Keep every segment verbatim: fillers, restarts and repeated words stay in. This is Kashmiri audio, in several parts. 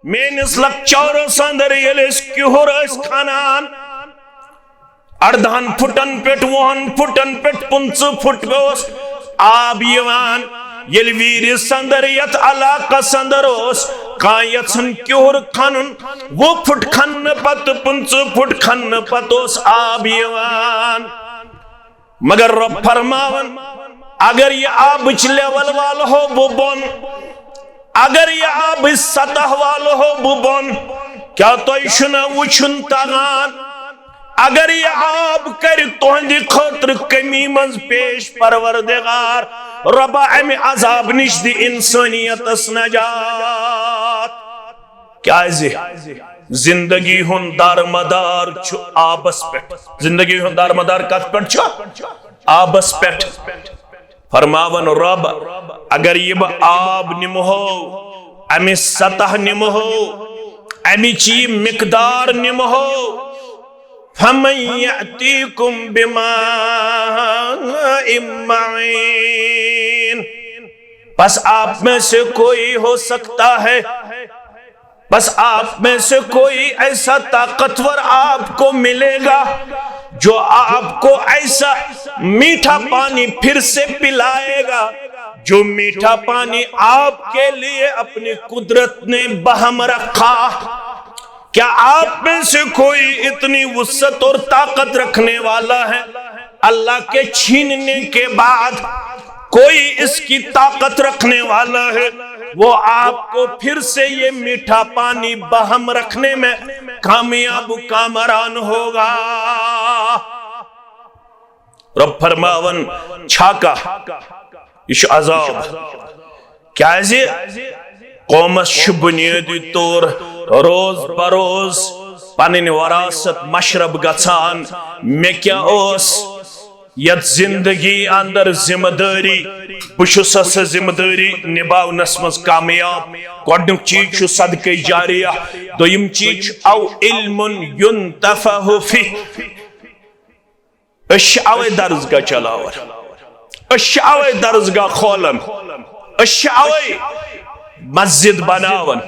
میٲنِس لۄکچارس اندر ییٚلہِ أسۍ کیُہُر ٲسۍ کھنان، اردہن فُٹن پٮ۪ٹھ، وُہن فُٹن پٮ۪ٹھ، پٕنٛژٕہ فُٹ پٮ۪ٹھ اوس آب یِوان۔ ییٚلہِ ویٖرِس اندر، یتھ علاقس اندر اوس کانٛہہ یژھان کیُہُر کھنُن، وُہ فُٹ کھننہٕ پتہٕ، پٕنٛژٕہ فُٹ کھننہٕ پتہٕ اوس آب یِوان۔ مگر رۄب فرماوان، اگر یہِ آبٕچ لیول والہو بہٕ بۄن، اگر یہِ آبٕچ سطح والہو بہٕ بۄن، کیٛاہ تۄہہِ چھُنہ وٕچھُن تگان؟ اگر یہِ آب کرِ تُہنٛدِ خٲطرٕ کمی منٛز پیش، پروردگار رۄبا، امہِ عذاب نِش دِ انسٲنیتس نجات۔ کیازِ؟ زندگی ہُنٛد دارمدار چھُ آبس پٮ۪ٹھ۔ زندگی ہُنٛد دارمدار کتھ پٮ۪ٹھ چھُ؟ آبس پٮ۪ٹھ۔ فرماوان رۄب، اگر یہِ بہٕ آب نِمہو، امِچ سطح نِمہو، امِچ یہِ مقدار نِمہو، فمن یأتیکم بماء معین۔ پس آپ میں سے کوئی ہو سکتا ہے، بس آپ میں سے کوئی ایسا طاقتور آپ کو ملے گا جو آپ کو ایسا میٹھا پانی پھر سے پلائے گا، جو میٹھا پانی آپ کے لیے اپنی قدرت نے بہم رکھا؟ کیا آپ میں سے کوئی اتنی وسعت اور طاقت رکھنے والا ہے؟ اللہ کے چھیننے کے بعد کوئی اس کی طاقت رکھنے والا ہے، وہ آپ کو پھر سے یہ میٹھا پانی بہم رکھنے میں کامیاب و کامران ہوگا۔ رب فرماون، چھا کانٛہہ، یہِ چھُ عذاب۔ کیازِ؟ قومس چھُ بنیٲدی طور روز بروز پنٕنۍ وراثت مشرب گژھان۔ مےٚ کیٛاہ اوس یتھ زندگی اندر ذمہ دٲری؟ بہٕ چھُسا سۄ ذمہ دٲری نباونس منٛز کامیاب؟ گۄڈنیُک چیٖز چھُ صدقے جاریہ، دوٚیِم چیٖز چھُ او علم ينتفع فيه۔ أسۍ چھِ اوے درسگاہ چلاوان، أسۍ چھِ اوے درسگاہ کھولان، أسۍ چھِ اوے مسجد بناوان،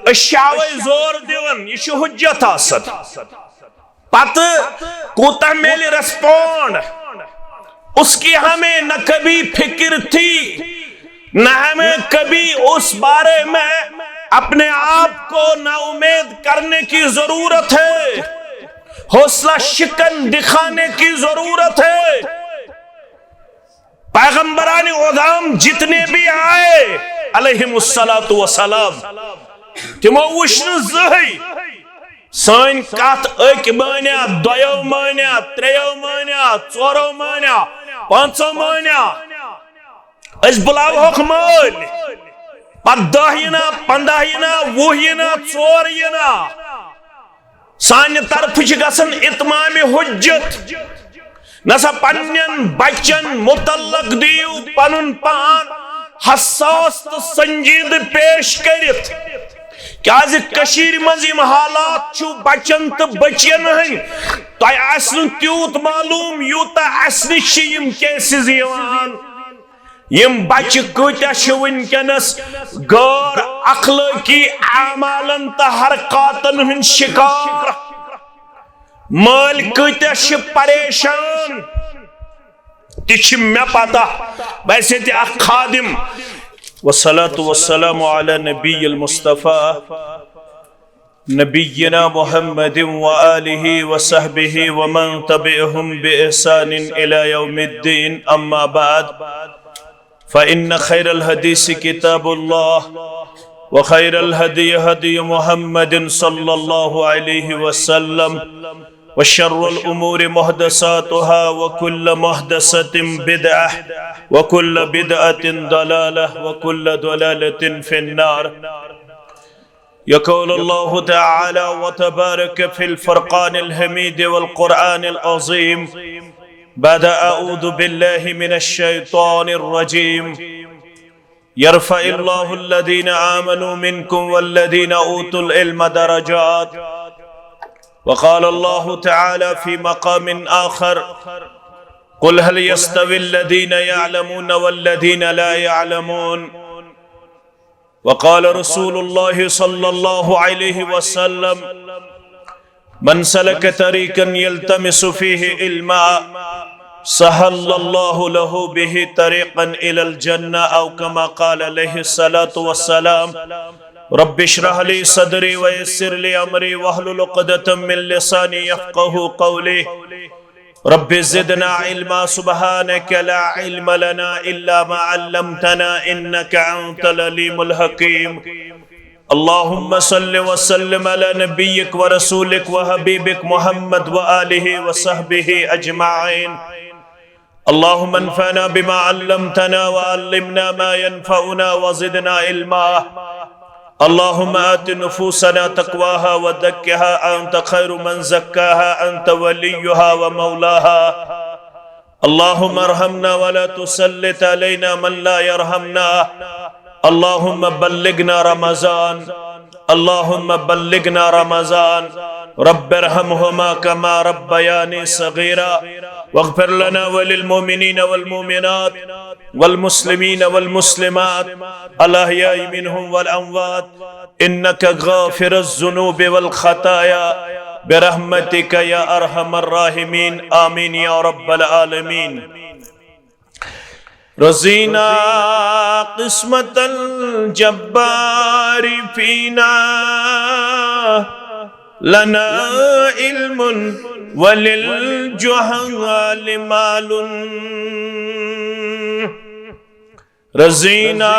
أسۍ چھِ اوے زور دِوان۔ یہِ چھُ حجت آسان۔ پتہٕ کوٗتاہ میلہِ ریسپونڈ، اس کی ہمیں نہ کبھی فکر تھی، نہ ہمیں کبھی اس بارے میں اپنے آپ کو نا امید کرنے کی ضرورت ہے، حوصلہ شکن دکھانے کی ضرورت ہے۔ پیغمبران عظام جتنے بھی آئے علیہم الصلوۃ والسلام، تِمو وٕچھ نہٕ زٕہٕے سٲنۍ کتھ أکۍ مٲنیا، دۄیو مٲنیا، ترٛیو مٲنیا، ژورو مٲنیا، پانٛژو مٲنیا۔ أسۍ بُلاوہوکھ مٲلۍ، پتہٕ دَہ یِنا، پنٛداہ یِنا، وُہ یِنا، ژور یِنا۔ سانہِ طرفہٕ چھِ گژھان اتمام حجت۔ نسا پننٮ۪ن بچن متعلق دِیِو پنُن پان حساس تہٕ سنجیدٕ پیش کٔرِتھ۔ کیازِ کٔشیٖرِ منٛز یِم حالات چھُ بچن تہٕ بچین ہٕنٛدۍ، تۄہہِ آسہِ نہٕ تیوٗت معلوم یوٗتاہ اسہِ نِش چھِ یِم کیسز یِوان۔ یِم بچہِ کۭتیاہ چھِ وٕنکیٚنس غٲر اخلٲقی اعمالن تہٕ حرکاتن ہٕنٛدۍ شکار۔ مٲلۍ کۭتیاہ چھِ پریشان، تہِ چھِ مےٚ پتہ۔ بہٕ آسہِ ییٚتہِ اکھ خادم۔ والصلاة والسلام على نبي المصطفى نبينا محمد وآله وصحبه ومن تبعهم بإحسان إلى يوم الدين، أما بعد، فإن خير الحديث كتاب الله، وخير الهدي هدي محمد صلى الله عليه وسلم، وشر الأمور محدثاتها، وكل محدثة بدعة، وكل بدعة ضلالة، وكل ضلالة في النار. يقول الله تعالى وتبارك في الفرقان الحميد والقرآن العظيم بعد أعوذ بالله من الشيطان الرجيم. يرفع الله الذين آمنوا منكم والذين أوتوا العلم درجات. وقال الله تعالى في مقام آخر: قل هل يستوي الذين يعلمون والذين لا يعلمون؟ وقال رسول الله صلى الله عليه وسلم: من سلك طريقا يلتمس فيه علما سهل الله له به طريقا إلى الجنة، أو كما قال عليه الصلاة والسلام. رب اشرح لي صدري ويسر لي أمري واحلل عقدة من لساني يفقه قولي. رب زدنا علما، سبحانك لا علم لنا إلا ما علمتنا إنك أنت العليم الحكيم. اللهم صل وسلم على نبيك ورسولك وحبيبك محمد وآله وصحبه أجمعين. اللهم انفعنا بما علمتنا وعلمنا ما ينفعنا وزدنا علما. اللهم آت نفوسنا تقواها وزكها أنت خير من زكاها أنت وليها ومولاها. اللهم ارحمنا ولا تسلط علينا من لا يرحمنا. اللهم بلغنا رمضان. اللهم بلغنا رمضان. رب ارحمهما كما ربياني صغيرا. واغفر لنا وللمؤمنين والمؤمنات والمسلمين والمسلمات الأحياء منهم والأموات إنك غافر الذنوب والخطايا برحمتك يا أرحم الراحمين. آمين يا رب العالمين. رضينا قسمة الجبار فينا، لنا علم وللجهال مال. رضينا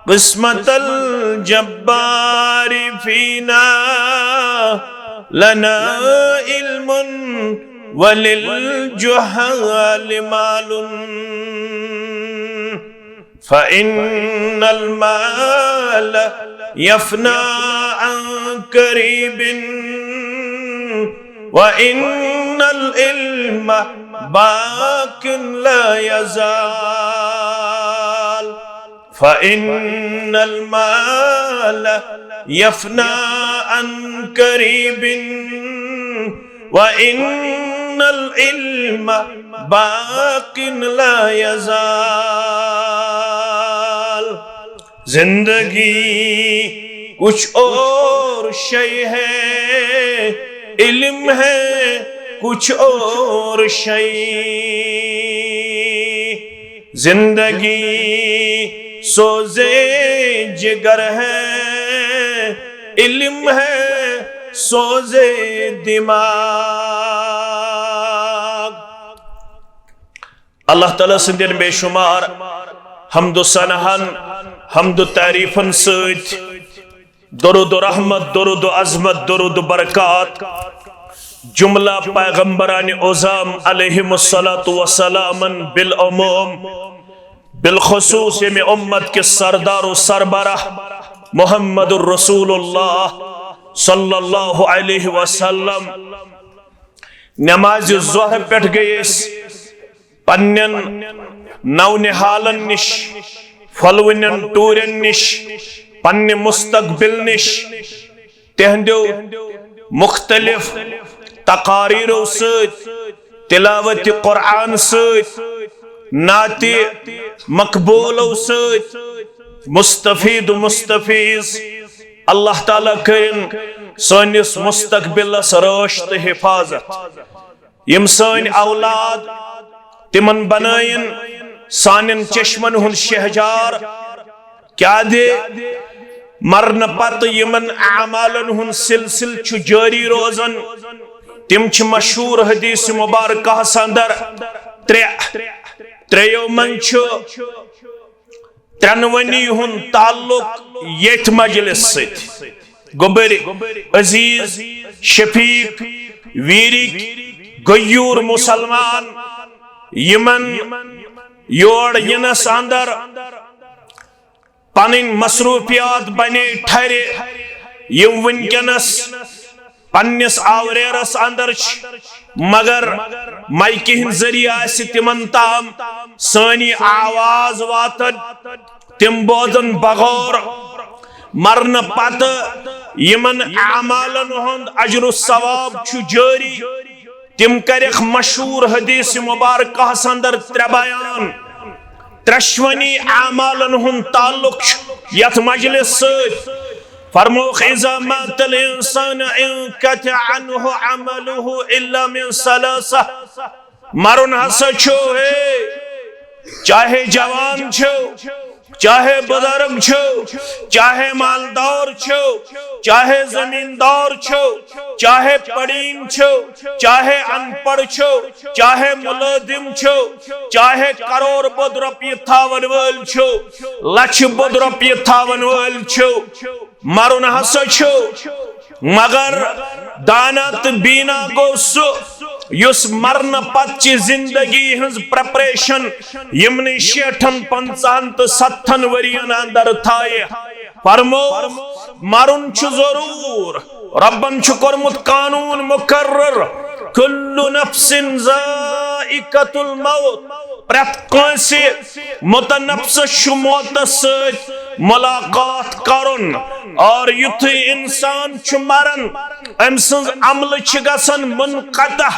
قسمة الجبار فينا، لنا علم وللجهال مال. فإن المال يفنى عن قريب، وإن العلم باق لا يزال. فإن المال يفنى عن قريب، وإن العلم باق لا يزال. زندگی کچھ اور شے ہے، علم ہے کچھ اور شے. زندگی سوزے جگر ہے، علم ہے سوزے دماغ. اللہ تعالیٰ سٕنٛدٮ۪ن بے شمار حمد و ثناہن، حمد و تعریفن سۭتۍ درود و رحمت، درود و عظمت، درود و برکات جملہ پیغمبران عظام علیہم الصلاۃ والسلامن بالعموم، بالخصوص ییٚمہِ امت کِس سردار و سربراہ محمد رسول اللہ صلی اللہ علیہ وسلم. نمازِ ظہر پٮ۪ٹھ گٔے أسۍ پننٮ۪ن نونِہالن نِش، پھۄلوٕنٮ۪ن ٹوٗرٮ۪ن نِش، پننہِ مستقبل نِش، تِہنٛدیو مختلف تقاریرو سۭتۍ، تلاوت قرآن سۭتۍ، نعتِ مقبولو سۭتۍ مستفید و مستفیض. اللہ تعالیٰ کٔرِن سٲنِس مستقبلس رٲچھ تہٕ حفاظت. یِم سٲنۍ اولاد، تِمن بنٲیِن سانٮ۪ن چشمن ہُنٛد شہجار. کیٛاہ دِ مرنہٕ پتہٕ یِمن اعمالن ہُنٛد سلسلہٕ چھُ جٲری روزان. تِم چھِ مشہوٗر حدیث مبارکہس اندر ترٛےٚ، ترٛیٚیو منٛز چھُ ترٛٮ۪نوٕنی ہُنٛد تعلق ییٚتھۍ مجلس سۭتۍ۔ گوٚبٕرۍ، عزیز، شفیق، ویرِک، غیور مسلمان، یِمن یور یِنس اندر پنٕنۍ مصروفیات بنے ٹھرِ، یِم وٕنکیٚنس پننِس آوریرس اندر چھِ، مگر مایکہِ ہٕنٛدِ ذٔریعہٕ آسہِ تِمن تام سٲنۍ آواز واتان۔ تِم بوزن بغور۔ مرنہٕ پتہٕ یِمن اعمالن ہُنٛد اجر و ثواب چھُ جٲری۔ تِم کرکھ مشہوٗر حدیث مبارکہس اندر ترٛےٚ بیان۔ ترٛشوٕنی اعمالن ہُنٛد تعلق چھُ یتھ مجلس سۭتۍ۔ فرمووُکھ، "اذا مات الانسان انقطع عنه عمله الا من ثلاثہ۔" مرُن ہسا چھُ، ہے، چاہے جوان چھُ، چاہے بزرگ چھُ، چاہے مالدار چھُ، چاہے زمیندار چھُ، چاہے پڑین چھُ، چاہے ان پڑھ چھُ، چاہے ملازم چھُ، چاہے کرور بود رۄپیہِ تھاون وٲلۍ چھُ، لچھِ بود رۄپیہِ تھاون وٲلۍ چھُ، مرُن ہسا چھُ۔ مگر دانا تہٕ بینا گوٚو سُہ، یُس مرنہٕ پتہٕ چہِ زندگی ہٕنٛز preparation یِمنٕے شیٹھن، پنژاہن تہٕ ستتھن ؤرین اندر تھایہِ۔ فرموو، مرُن چھُ ضروٗر۔ رۄبن چھُ کوٚرمُت قانوٗن مُقرر، "کُلُّ نَفْسٍ ذَائِقَةُ الْمَوْتِ"۔ پرٛٮ۪تھ کٲنٛسہِ متنفسس چھُ موتس سۭتۍ ملاقات کرُن، اور یُتھُے انسان چھُ مران، أمۍ سٕنٛز عملہٕ چھِ گژھان منقطع۔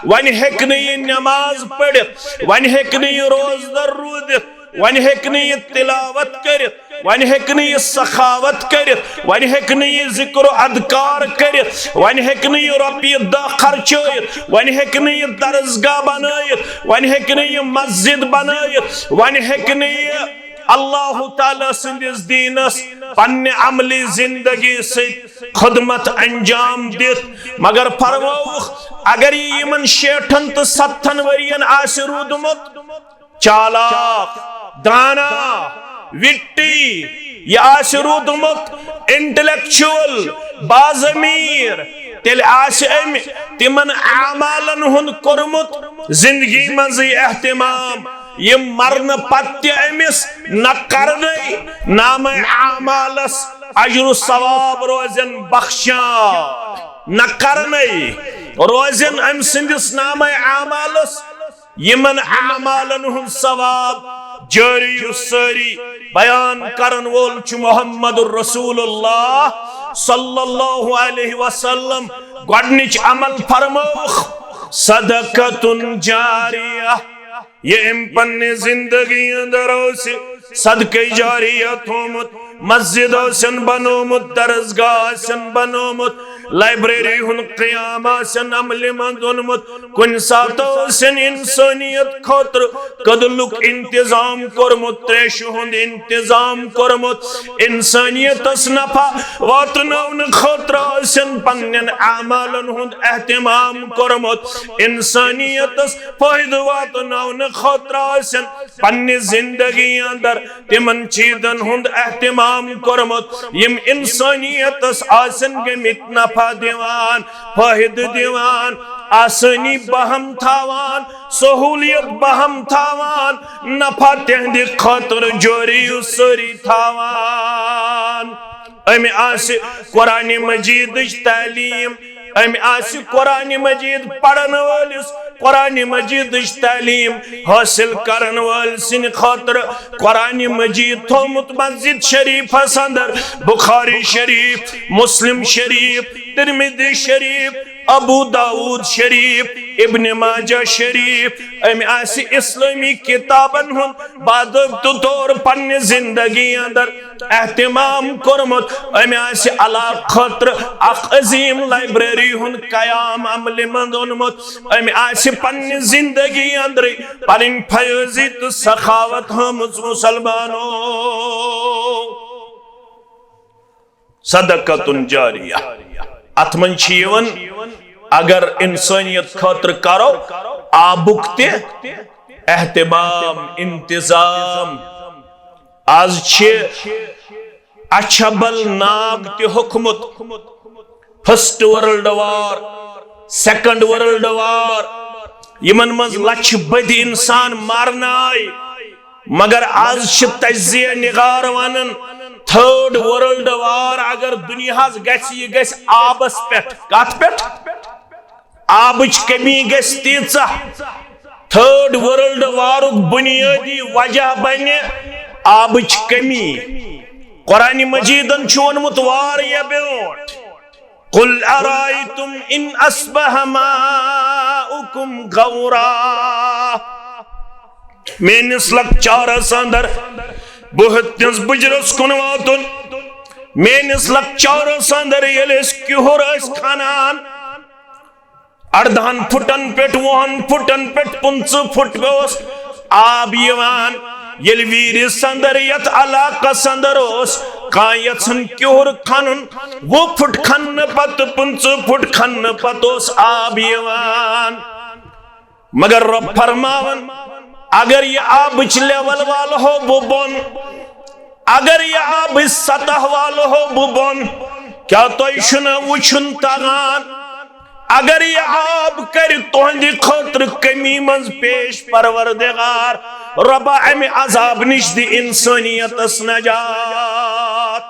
وۄنۍ ہیٚکہِ نہٕ یہِ نماز پٔرِتھ، وۄنۍ ہیٚکہِ نہٕ یہِ روزدر روٗزِتھ، وۄنۍ ہیٚکہِ نہٕ یہِ تلاوت کٔرِتھ، وۄنۍ ہیٚکہِ نہٕ یہِ سخاوت کٔرِتھ، وۄنۍ ہیٚکہِ نہٕ یہِ ذکر و اذکار کٔرِتھ، وۄنۍ ہیٚکہِ نہٕ یہِ رۄپیہِ دَہ خرچٲیِتھ، وۄنۍ ہیٚکہِ نہٕ یہِ درسگاہ بنٲیِتھ، وۄنۍ ہیٚکہِ نہٕ یہِ مسجد بنٲیِتھ، وۄنۍ ہیٚکہِ نہٕ یہِ اللہ تعالیٰ سٕنٛدِس دیٖنس پننہِ عملی زندگی سۭتۍ خدمت انجام دِتھ۔ مگر فرمووُکھ، اگر یہِ یِمن شیٹھن تہٕ ستتھن ؤرین آسہِ روٗدمُت، چالاک، دانا، وِٹی، یہِ آسہِ روٗدمُت intellectual، باضمیر، تیٚلہِ آسہِ أمۍ تِمن اعمالن ہُنٛد کوٚرمُت زندگی منٛزٕے اہتمام، یِم مرنہٕ پتہٕ تہِ أمِس نہ کرنَے نامہ اعمالس اجر و ثواب روزن بخشان، نہ کرنَے روزن أمۍ سٕنٛدِس نامہ اعمالس یِمن اعمالن ہُنٛد ثواب جٲری یُس سٲری بیان کرن وول چھُ محمد رسول اللہ صلی اللہ علیہ وسلم۔ گۄڈنِچ عمل فرمٲوٕکھ صدقۃ جاریہ۔ یہِ أمۍ پننہِ زندگی اندر اوس صدقہ جاریہ تھومُت، مسجد ٲسِن بنومُت، درسگاہ ٲسِن بنومُت، لائبریری ہُنٛد قیام ٲسِن عملہِ منٛز اونمُت، کُنہِ ساتہٕ ٲسِن انسٲنیت خٲطرٕ کدلُک انتظام کوٚرمُت، تریشہِ ہُنٛد انتظام کوٚرمُت، انسٲنیتس نفع واتناونہٕ خٲطرٕ ٲسِن پننٮ۪ن اعمالن ہُنٛد اہتمام کوٚرمُت، انسٲنیتس فٲیدٕ واتناونہٕ خٲطرٕ ٲسِن پننہِ زندگی اندر تِمن چیٖزن ہُنٛد اہتمام کوٚرمُت، یِم انسٲنیتس آسن گٔمٕتۍ نفع دِوان، فٲیدٕ دِوان، آسٲنی بہم تھاوان، سہوٗلیت بہم تھاوان، نفع تِہنٛدِ خٲطرٕ جٲری و سٲری تھاوان۔ أمۍ آسہِ قرآن مجیدٕچ تعلیٖم، أمۍ آسہِ قرآن مجید پرن وٲلِس، قرآن مجیدٕچ تعلیٖم حٲصِل کرن وٲلۍ سٕنٛدِ خٲطرٕ قرآن مجید تھوٚومُت مسجد شریفس اندر۔ بخاری شریف، مسلم شریف، ترمذی شریف، ابو داؤد شریف، ابن ماجہ شریف۔ أمۍ آسہِ اسلٲمی کتابن ہُنٛد باضٲبطہٕ طور پننہِ زندگی اندر اہتمام کوٚرمُت، أمۍ آسہِ علاقہٕ خٲطرٕ اکھ عظیٖم لائبریری ہُنٛد قیام عملہِ منٛز اوٚنمُت، أمۍ آسہِ پننہِ زندگی اندرٕے پنٕنۍ فیٲضی تہٕ سخاوت ہٲومٕژ۔ مسلمانو، صدقۃ جاریہ۔ اتھ منٛز چھِ یِوان، اگر انسٲنیت خٲطرٕ کرو آبُک تہِ اہتمام، انتظام۔ آز چھِ اچھبل ناگ تہِ ہوٚکھمُت، first world war، second world war، یِمن منٛز لچھِ بٔدۍ انسان مارنہٕ آے۔ مگر آز چھِ تجزیہ نگار ونان، third world war اگر دُنیاہس گژھِ، یہِ گژھِ آبس پٮ۪ٹھ۔ کتھ پٮ۪ٹھ؟ آبٕچ کمی گژھِ تیٖژاہ۔ Third world warُک بُنیٲدی وجہ بنہِ آبٕچ کمی۔ قرآن مجیدن چھُ ووٚنمُت واریاہ برونٛٹھ، "قل أرأيتم إن أصبح ماؤكم غورا"۔ میٲنِس لۄکچارس اندر، بہٕ ہیوٚتنس بُجرس کُن واتُن۔ میٲنِس لۄکچارس اندر ییٚلہِ أسۍ کیُہُر ٲسۍ کھنان، اردہن فُٹن پٮ۪ٹھ، وُہن فُٹن پٮ۪ٹھ، پٕنٛژٕہ فُٹ اوس آب یِوان۔ ییٚلہِ ویٖرِس اندر، یتھ علاقس اندر اوس کانٛہہ یژھان کیُہُر کھنُن، وُہ فُٹ کھننہٕ پتہٕ، پٕنٛژٕہ فُٹ کھننہٕ پتہٕ اوس آب یِوان۔ مگر رۄب فرماوان، اگر یہِ آبٕچ لیول والہو بہٕ بۄن، اگر یہِ آبٕچ سطح والہو بہٕ بۄن، کیٛاہ تۄہہِ چھُنہٕ وٕچھُن تگان؟ اگر یہِ آب کرِ تُہنٛدِ خٲطرٕ کمی منٛز پیش، پروردگار رۄبا، امہِ عذاب نِش دِ انسٲنیتس نجات۔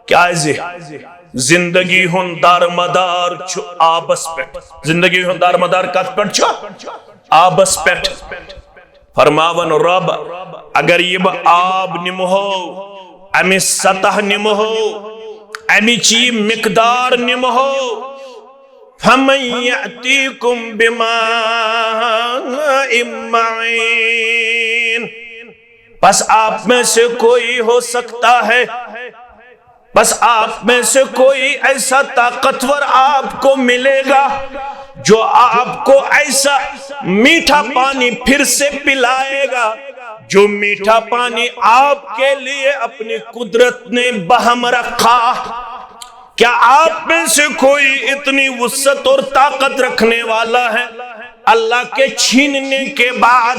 کیازِ؟ زندگی ہُنٛد دارمدار چھُ آبس پٮ۪ٹھ۔ زندگی ہُنٛد دارمدار کتھ پٮ۪ٹھ چھُ؟ آبس پٮ۪ٹھ۔ فرماون رۄب، اگر یہِ بہٕ آب نِمہو، امِچ سطح نِمہو، امِچ یہِ مقدار نِمہو، فمن یأتیکم بماء معین، پس آپ میں سے کوئی ہو سکتا ہے، بس آپ میں سے کوئی ایسا طاقتور آپ کو ملے گا جو آپ کو ایسا میٹھا پانی پھر سے پلائے گا، جو میٹھا پانی آپ کے لیے اپنی قدرت نے بہم رکھا۔ کیا آپ میں سے کوئی اتنی وسعت اور طاقت رکھنے والا ہے؟ اللہ کے چھیننے کے بعد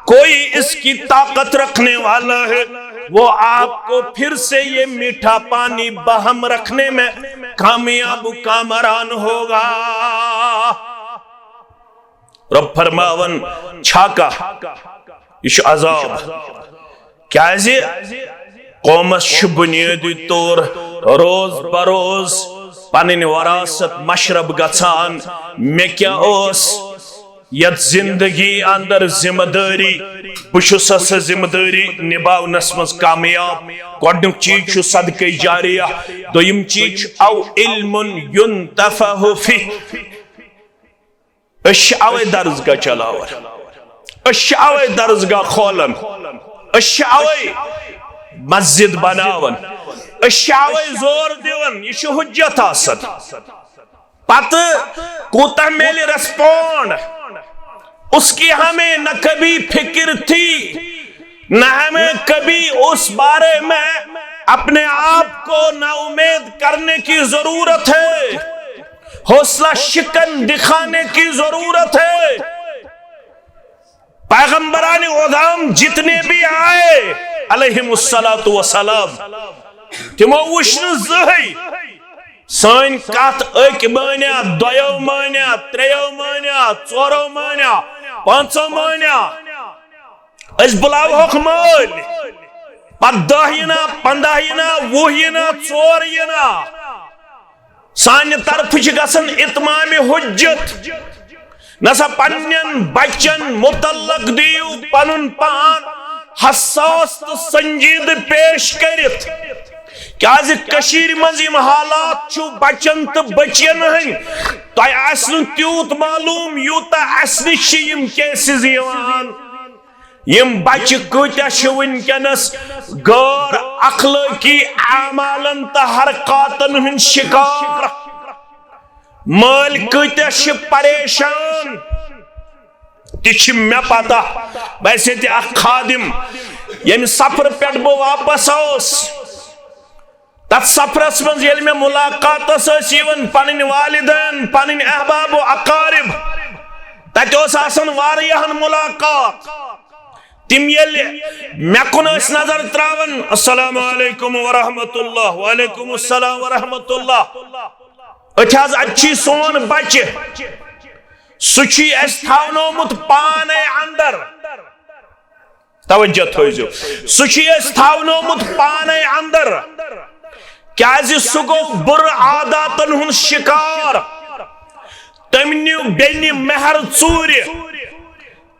کوئی اس کی طاقت رکھنے والا ہے، وہ آپ کو پھر سے یہ میٹھا پانی بہم رکھنے میں کامیاب و کامران ہوگا۔ رۄب فرماوان، چھا کانٛہہ؟ یہِ چھُ عذاب۔ کیازِ؟ قومس چھُ بنیٲدی طور روز بروز پنٕنۍ وراثت مشرب گژھان۔ مےٚ کیٛاہ اوس یتھ زندگی اندر ذمہ دٲری؟ بہٕ چھُسا سۄ ذمہ دٲری نباونس منٛز کامیاب؟ گۄڈنیُک چیٖز چھُ صدقے جاریہ، دوٚیِم چیٖز چھُ او علم ينتفع فيه۔ أسۍ چھِ اوے درسگاہ چلاوان، أسۍ چھِ اوے درسگاہ کھولان، أسۍ چھِ اوے مسجد بناوان، أسۍ چھِ اوے زور دِوان، یہِ چھُ حجت آسان۔ پتہٕ کوٗتاہ میلہِ ریسپونڈ، اس کی ہمیں نہ کبھی فکر تھی، نہ ہمیں کبھی اس بارے میں اپنے آپ کو نا امید کرنے کی ضرورت ہے، حوصلہ شکن دکھانے کی ضرورت ہے۔ پیغمبران عظام جتنے بھی آئے علیہم الصلوۃ والسلام، تِمو وٕچھ نہٕ زٕہٕے سٲنۍ کتھ أکۍ مٲنیا، دۄیو مٲنیا، ترٛیٚیو مٲنیا، ژورو مٲنیا، پانٛژو مٲنیا۔ أسۍ بُلاوہوکھ مٲلۍ، پتہٕ دَہ یِنا، پنٛداہ یِنا، وُہ یِنا، ژور یِنا۔ سانہِ طرفہٕ چھِ گژھان اتمام حجت۔ نسا پننٮ۪ن بچن متعلق دِیِو پنُن پان حساس تہٕ سنجیدٕ پیش کٔرِتھ۔ کیازِ کٔشیٖرِ منٛز یِم حالات چھُ بچن تہٕ بچین ہٕنٛدۍ، تۄہہِ آسہِ نہٕ تیوٗت معلوٗم یوٗتاہ اسہِ نِش چھِ یِم کیسز یِوان۔ یِم بچہِ کۭتیاہ چھِ وٕنکیٚنس غٲر اخلٲقی اعمالن تہٕ حرکاتن ہُنٛد شکار؟ مٲلۍ کۭتیاہ چھِ پریشان؟ تہِ چھِ مےٚ پتہ۔ بہٕ آسے تہِ اکھ خادم، ییٚمہِ سفرٕ پٮ۪ٹھ بہٕ واپس آوُس، تتھ سفرس منٛز ییٚلہِ مےٚ ملاقاتس ٲسۍ یِوان پنٕنۍ والدین، پنٕنۍ احباب و اقارب، تتہِ اوس آسان واریاہن ملاقات۔ تِم ییٚلہِ مےٚ کُن ٲسۍ نظر تراوان، السلام علیکم ورحمۃ اللہ، وعلیکم السلام ورحمۃ اللہ۔ أتھۍ حظ، اتہِ چھُے سون بچہِ، سُہ چھُے اَسہِ تھاونومُت پانے اندر۔ توجہ تھٲیزیو، سُہ چھُے اَسہِ تھاونومُت پانے اندر۔ کیازِ سُہ گوٚو بُرٕ عاداتن ہُنٛد شکار۔ تٔمۍ نیوٗ بیٚنہِ مہر ژوٗرِ۔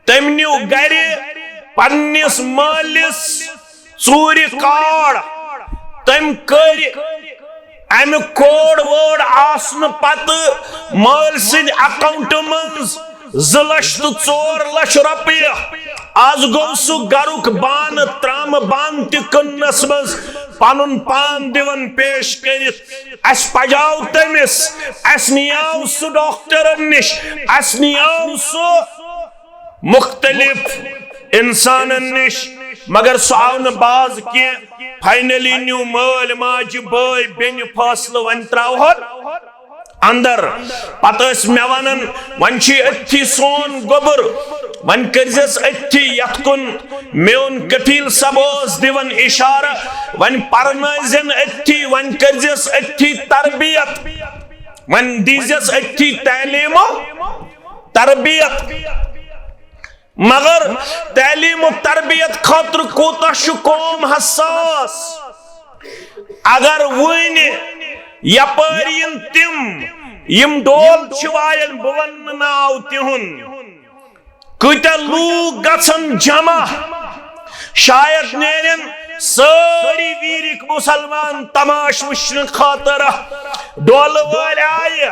تٔمۍ نیوٗ گرِ پننِس مٲلِس ژوٗرِ کارڈ۔ تٔمۍ کٔرۍ امہِ کوڈ وٲڈ آسنہٕ پتہٕ مٲلۍ سٕنٛدِ اکاؤنٹہٕ منٛز زٕ لچھ تہٕ ژور لچھ رۄپیہِ۔ از گوٚو سُہ گرُک بانہٕ ترامہٕ بانہٕ تہِ کٕننس منٛز پنُن پان دِوان پیش کٔرِتھ۔ اسہِ پجاو تٔمِس، اسہِ نِیاو سُہ ڈاکٹرن نِش، اسہِ نِیاو سُہ مُختٔلِف اِنسانن نِش، مگر سُہ آو نہٕ باز کینٛہہ۔ Finally نیوٗ مٲلۍ ماجہِ بٲے بیٚنہِ فٲصلہٕ، وۄنۍ ترٛاوہون اندر۔ پتہٕ ٲسۍ مےٚ ونان، وۄنۍ چھُے أتھی سون گوٚبُر، وۄنۍ کٔرزٮ۪س أتھی یتھ کُن۔ میون کفیل صٲب اوس دِوان اشارٕ، وۄنۍ پرنٲوزٮ۪ن أتھی، وۄنۍ کٔرزٮ۪س أتھی تربیت، وۄنۍ دیٖزٮ۪س أتھی تعلیٖم و تربیت۔ مگر تعلیٖم و تربیت خٲطرٕ کوٗتاہ چھُ قوم حساس۔ اگر وٕنہِ یپٲرۍ یِن تِم، یِم ڈول چھِ وایان، بہٕ ونہٕ نہٕ ناو تِہُنٛد، کۭتیاہ لوٗکھ گژھن جمع، شاید نیرن سٲری ویٖرِک مسلمان تماش وٕچھنہٕ خٲطرٕ۔ ڈولہٕ وٲلۍ آیہِ،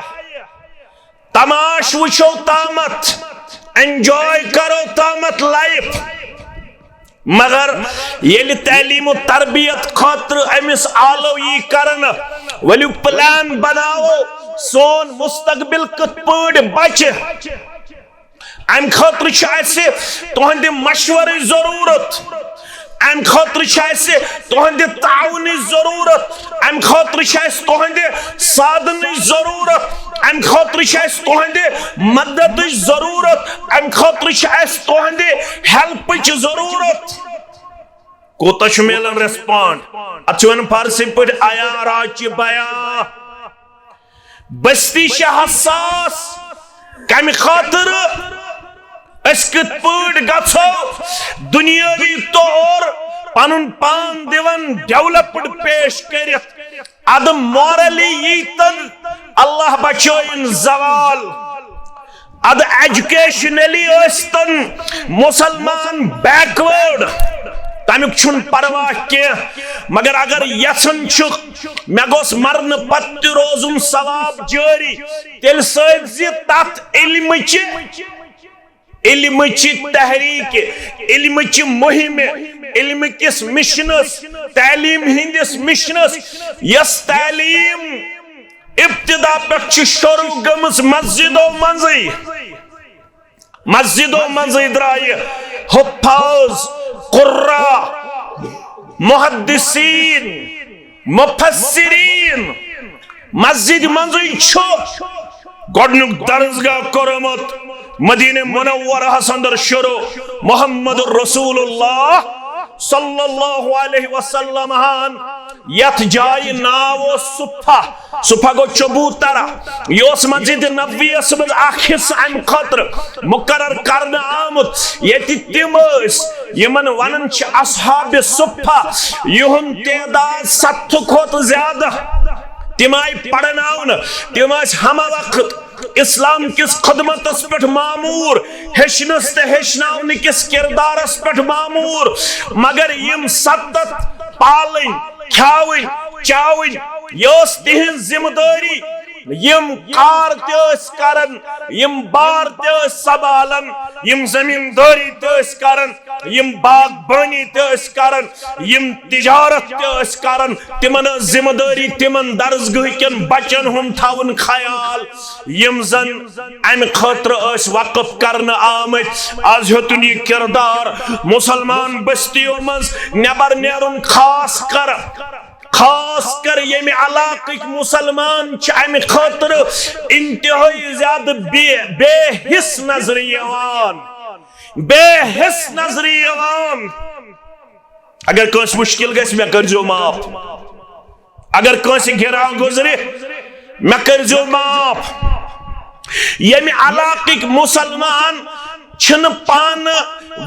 تماش وٕچھو تامتھ، enjoy کرو تامتھ life۔ مگر ییٚلہِ تعلیٖم و تربیت خٲطرٕ أمِس آلو یی کرنہٕ، ؤلِو plan بناوو، سون مستقبل کِتھ پٲٹھۍ بچہِ، امہِ خٲطرٕ چھُ اسہِ تُہنٛدِ مشورٕچ ضروٗرت، امہِ خٲطرٕ چھِ اسہِ تُہنٛدِ تعاونٕچ ضروٗرت، امہِ خٲطرٕ چھِ اسہِ تُہنٛدِ سادنٕچ ضروٗرت، امہِ خٲطرٕ چھِ اسہِ تُہنٛدِ مددٕچ ضروٗرت، امہِ خٲطرٕ چھِ اسہِ تُہنٛدِ helpٕچ ضروٗرت۔ کوٗتاہ چھُ میلان respond؟ اتھ چھِ ونان فارسی پٲٹھۍ عیاں راچہِ بیاں۔ بستی چھِ حساس۔ کمہِ خٲطرٕ؟ أسۍ کِتھ پٲٹھۍ گژھو دُنیٲوی طور پنُن پان دِوان developed پیش کٔرِتھ؟ ادٕ morally ییٖتن، اللہ بچٲیِن زوال۔ ادٕ educationally ٲسۍتن مسلمان backward، تمیُک چھُنہٕ پرواہ کینٛہہ، مگر اگر یژھان چھُکھ مےٚ گوٚژھ مرنہٕ پتہٕ تہِ روزُن ثواب جٲری، تیٚلہِ سۭتۍ زِ تتھ علمٕچہِ، علمٕچہِ تحریٖکہِ، علمٕچہِ مُہِمہِ، علمہٕ کِس مِشنس، تعلیٖم ہٕنٛدِس مِشنس، یۄس تعلیٖم ابتدا پٮ۪ٹھ چھِ شروع گٔمٕژ مسجدو منٛزٕے۔ مسجدو منٛزٕے درٛایہِ حُفاظ، قُرّا، محدثین، مفسرین۔ مسجد منٛزٕے چھُ گۄڈٕنیُک درسگاہ کوٚرمُت مدینہ منورہس اندر شروع، محمد رسول اللہ صلی اللہ علیہ وسلم ہن۔ یتھ جایہِ ناو اوس صفہ، صفہ گوٚو چبوترہ۔ یہِ اوس مسجد نبویس منٛز اکھ حصہٕ امہِ خٲطرٕ مقرر کرنہٕ آمُت، ییٚتہِ تِم ٲسۍ یِمن ونان چھِ اصحاب صفہ، یِہُنٛد تعداد ستھ کھۄتہٕ زیادٕ۔ تِم آیہِ پرناونہٕ، تِم ٲسۍ ہمہ وقت اسلام کِس خدمتس پٮ۪ٹھ معمور، ہیٚچھنس تہٕ ہیٚچھناونہٕ کِس کردارس پٮ۪ٹھ معمور۔ مگر یِم ستتھ پالٕنۍ، کھیاوٕنۍ، چاوٕنۍ، یہِ ٲس تِہنٛز ذمہٕ دٲری۔ یِم کار تہِ ٲسۍ کران، یِم بار تہِ ٲسۍ سنبھالان، یِم زمیٖندٲری تہِ ٲسۍ کران، یِم باغبٲنی تہِ ٲسۍ کران، یِم تجارت تہِ ٲسۍ کران، تِمن ٲس ذمہٕ دٲری تِمن درسگاہ کٮ۪ن بچن ہُنٛد تھاوُن خیال، یِم زن امہِ خٲطرٕ ٲسۍ وقف کرنہٕ آمٕتۍ۔ از ہیوٚتُن یہِ کردار مسلمان بستیو منٛز نٮ۪بر نیرُن، خاص کر، خاص کر ییٚمہِ علاقٕکۍ مسلمان چھِ امہِ خٲطرٕ انتہٲئی زیادٕ بے، بے حس نظرِ یِوان، بے حس نظرِ یِوان۔ اگر کٲنٛسہِ مُشکِل گژھِ، مےٚ کٔرۍزیو معاف۔ اگر کٲنٛسہِ گِران گُزرِ، مےٚ کٔرۍزیو معاف۔ ییٚمہِ علاقٕکۍ مُسلمان چھِنہٕ پانہٕ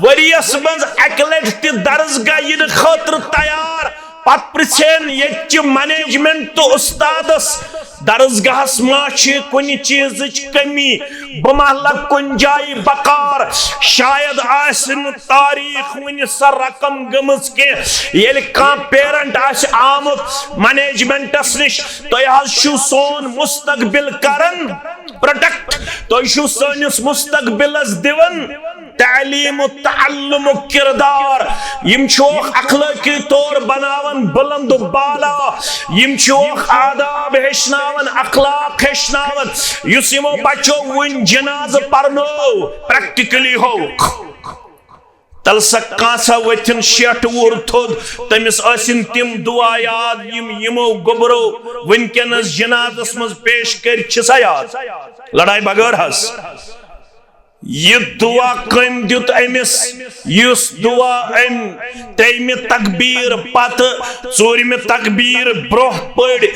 ؤریَس منٛز اَکہِ لَٹہِ تہِ درسگاہ یِنہٕ خٲطرٕ تیار، پتہٕ پرٛژھین ییٚتہِ چہِ management تہٕ اُستادس، درسگاہس ما چھِ کُنہِ چیٖزٕچ کٔمی؟ بہٕ ما لگہٕ کُنہِ جایہِ بکار؟ شاید آسہِ نہٕ تاریخ وُنہِ سۄ رقم گٔمٕژ کینٛہہ، ییٚلہِ کانٛہہ parent آسہِ آمُت managementس نِش، تُہۍ حظ چھِو سون مستقبل کران protect، تُہۍ چھِو سٲنِس مستقبلس دِوان تعلیم و تعلم و کردار، یم چھوکھ اخلٲقی طور بناوان بلند و بالا، یم چھوکھ آداب ہیٚچھناوان، اخلاق ہیٚچھناوان۔ یُس یمو بچو وُنۍ جنازٕ پرنو، پریکٹیکلی ہووُکھ۔ تلسا کانسا وتھن شیٹھ وُہر تھوٚد، تٔمِس ٲسِن تِم دعا یاد، یم یمو گوٚبرو وُنکیٚنس جنازس منٛز پیش کٔرۍ چھِ سا یاد؟ لڑایہِ بغٲر حظ۔ یہِ دعا کٔمۍ دیُت أمِس؟ یُس دعا أمۍ ترٛیٚیمہِ تکبیٖر پتہٕ ژوٗرمہِ تکبیٖر برونٛہہ پٔرۍ،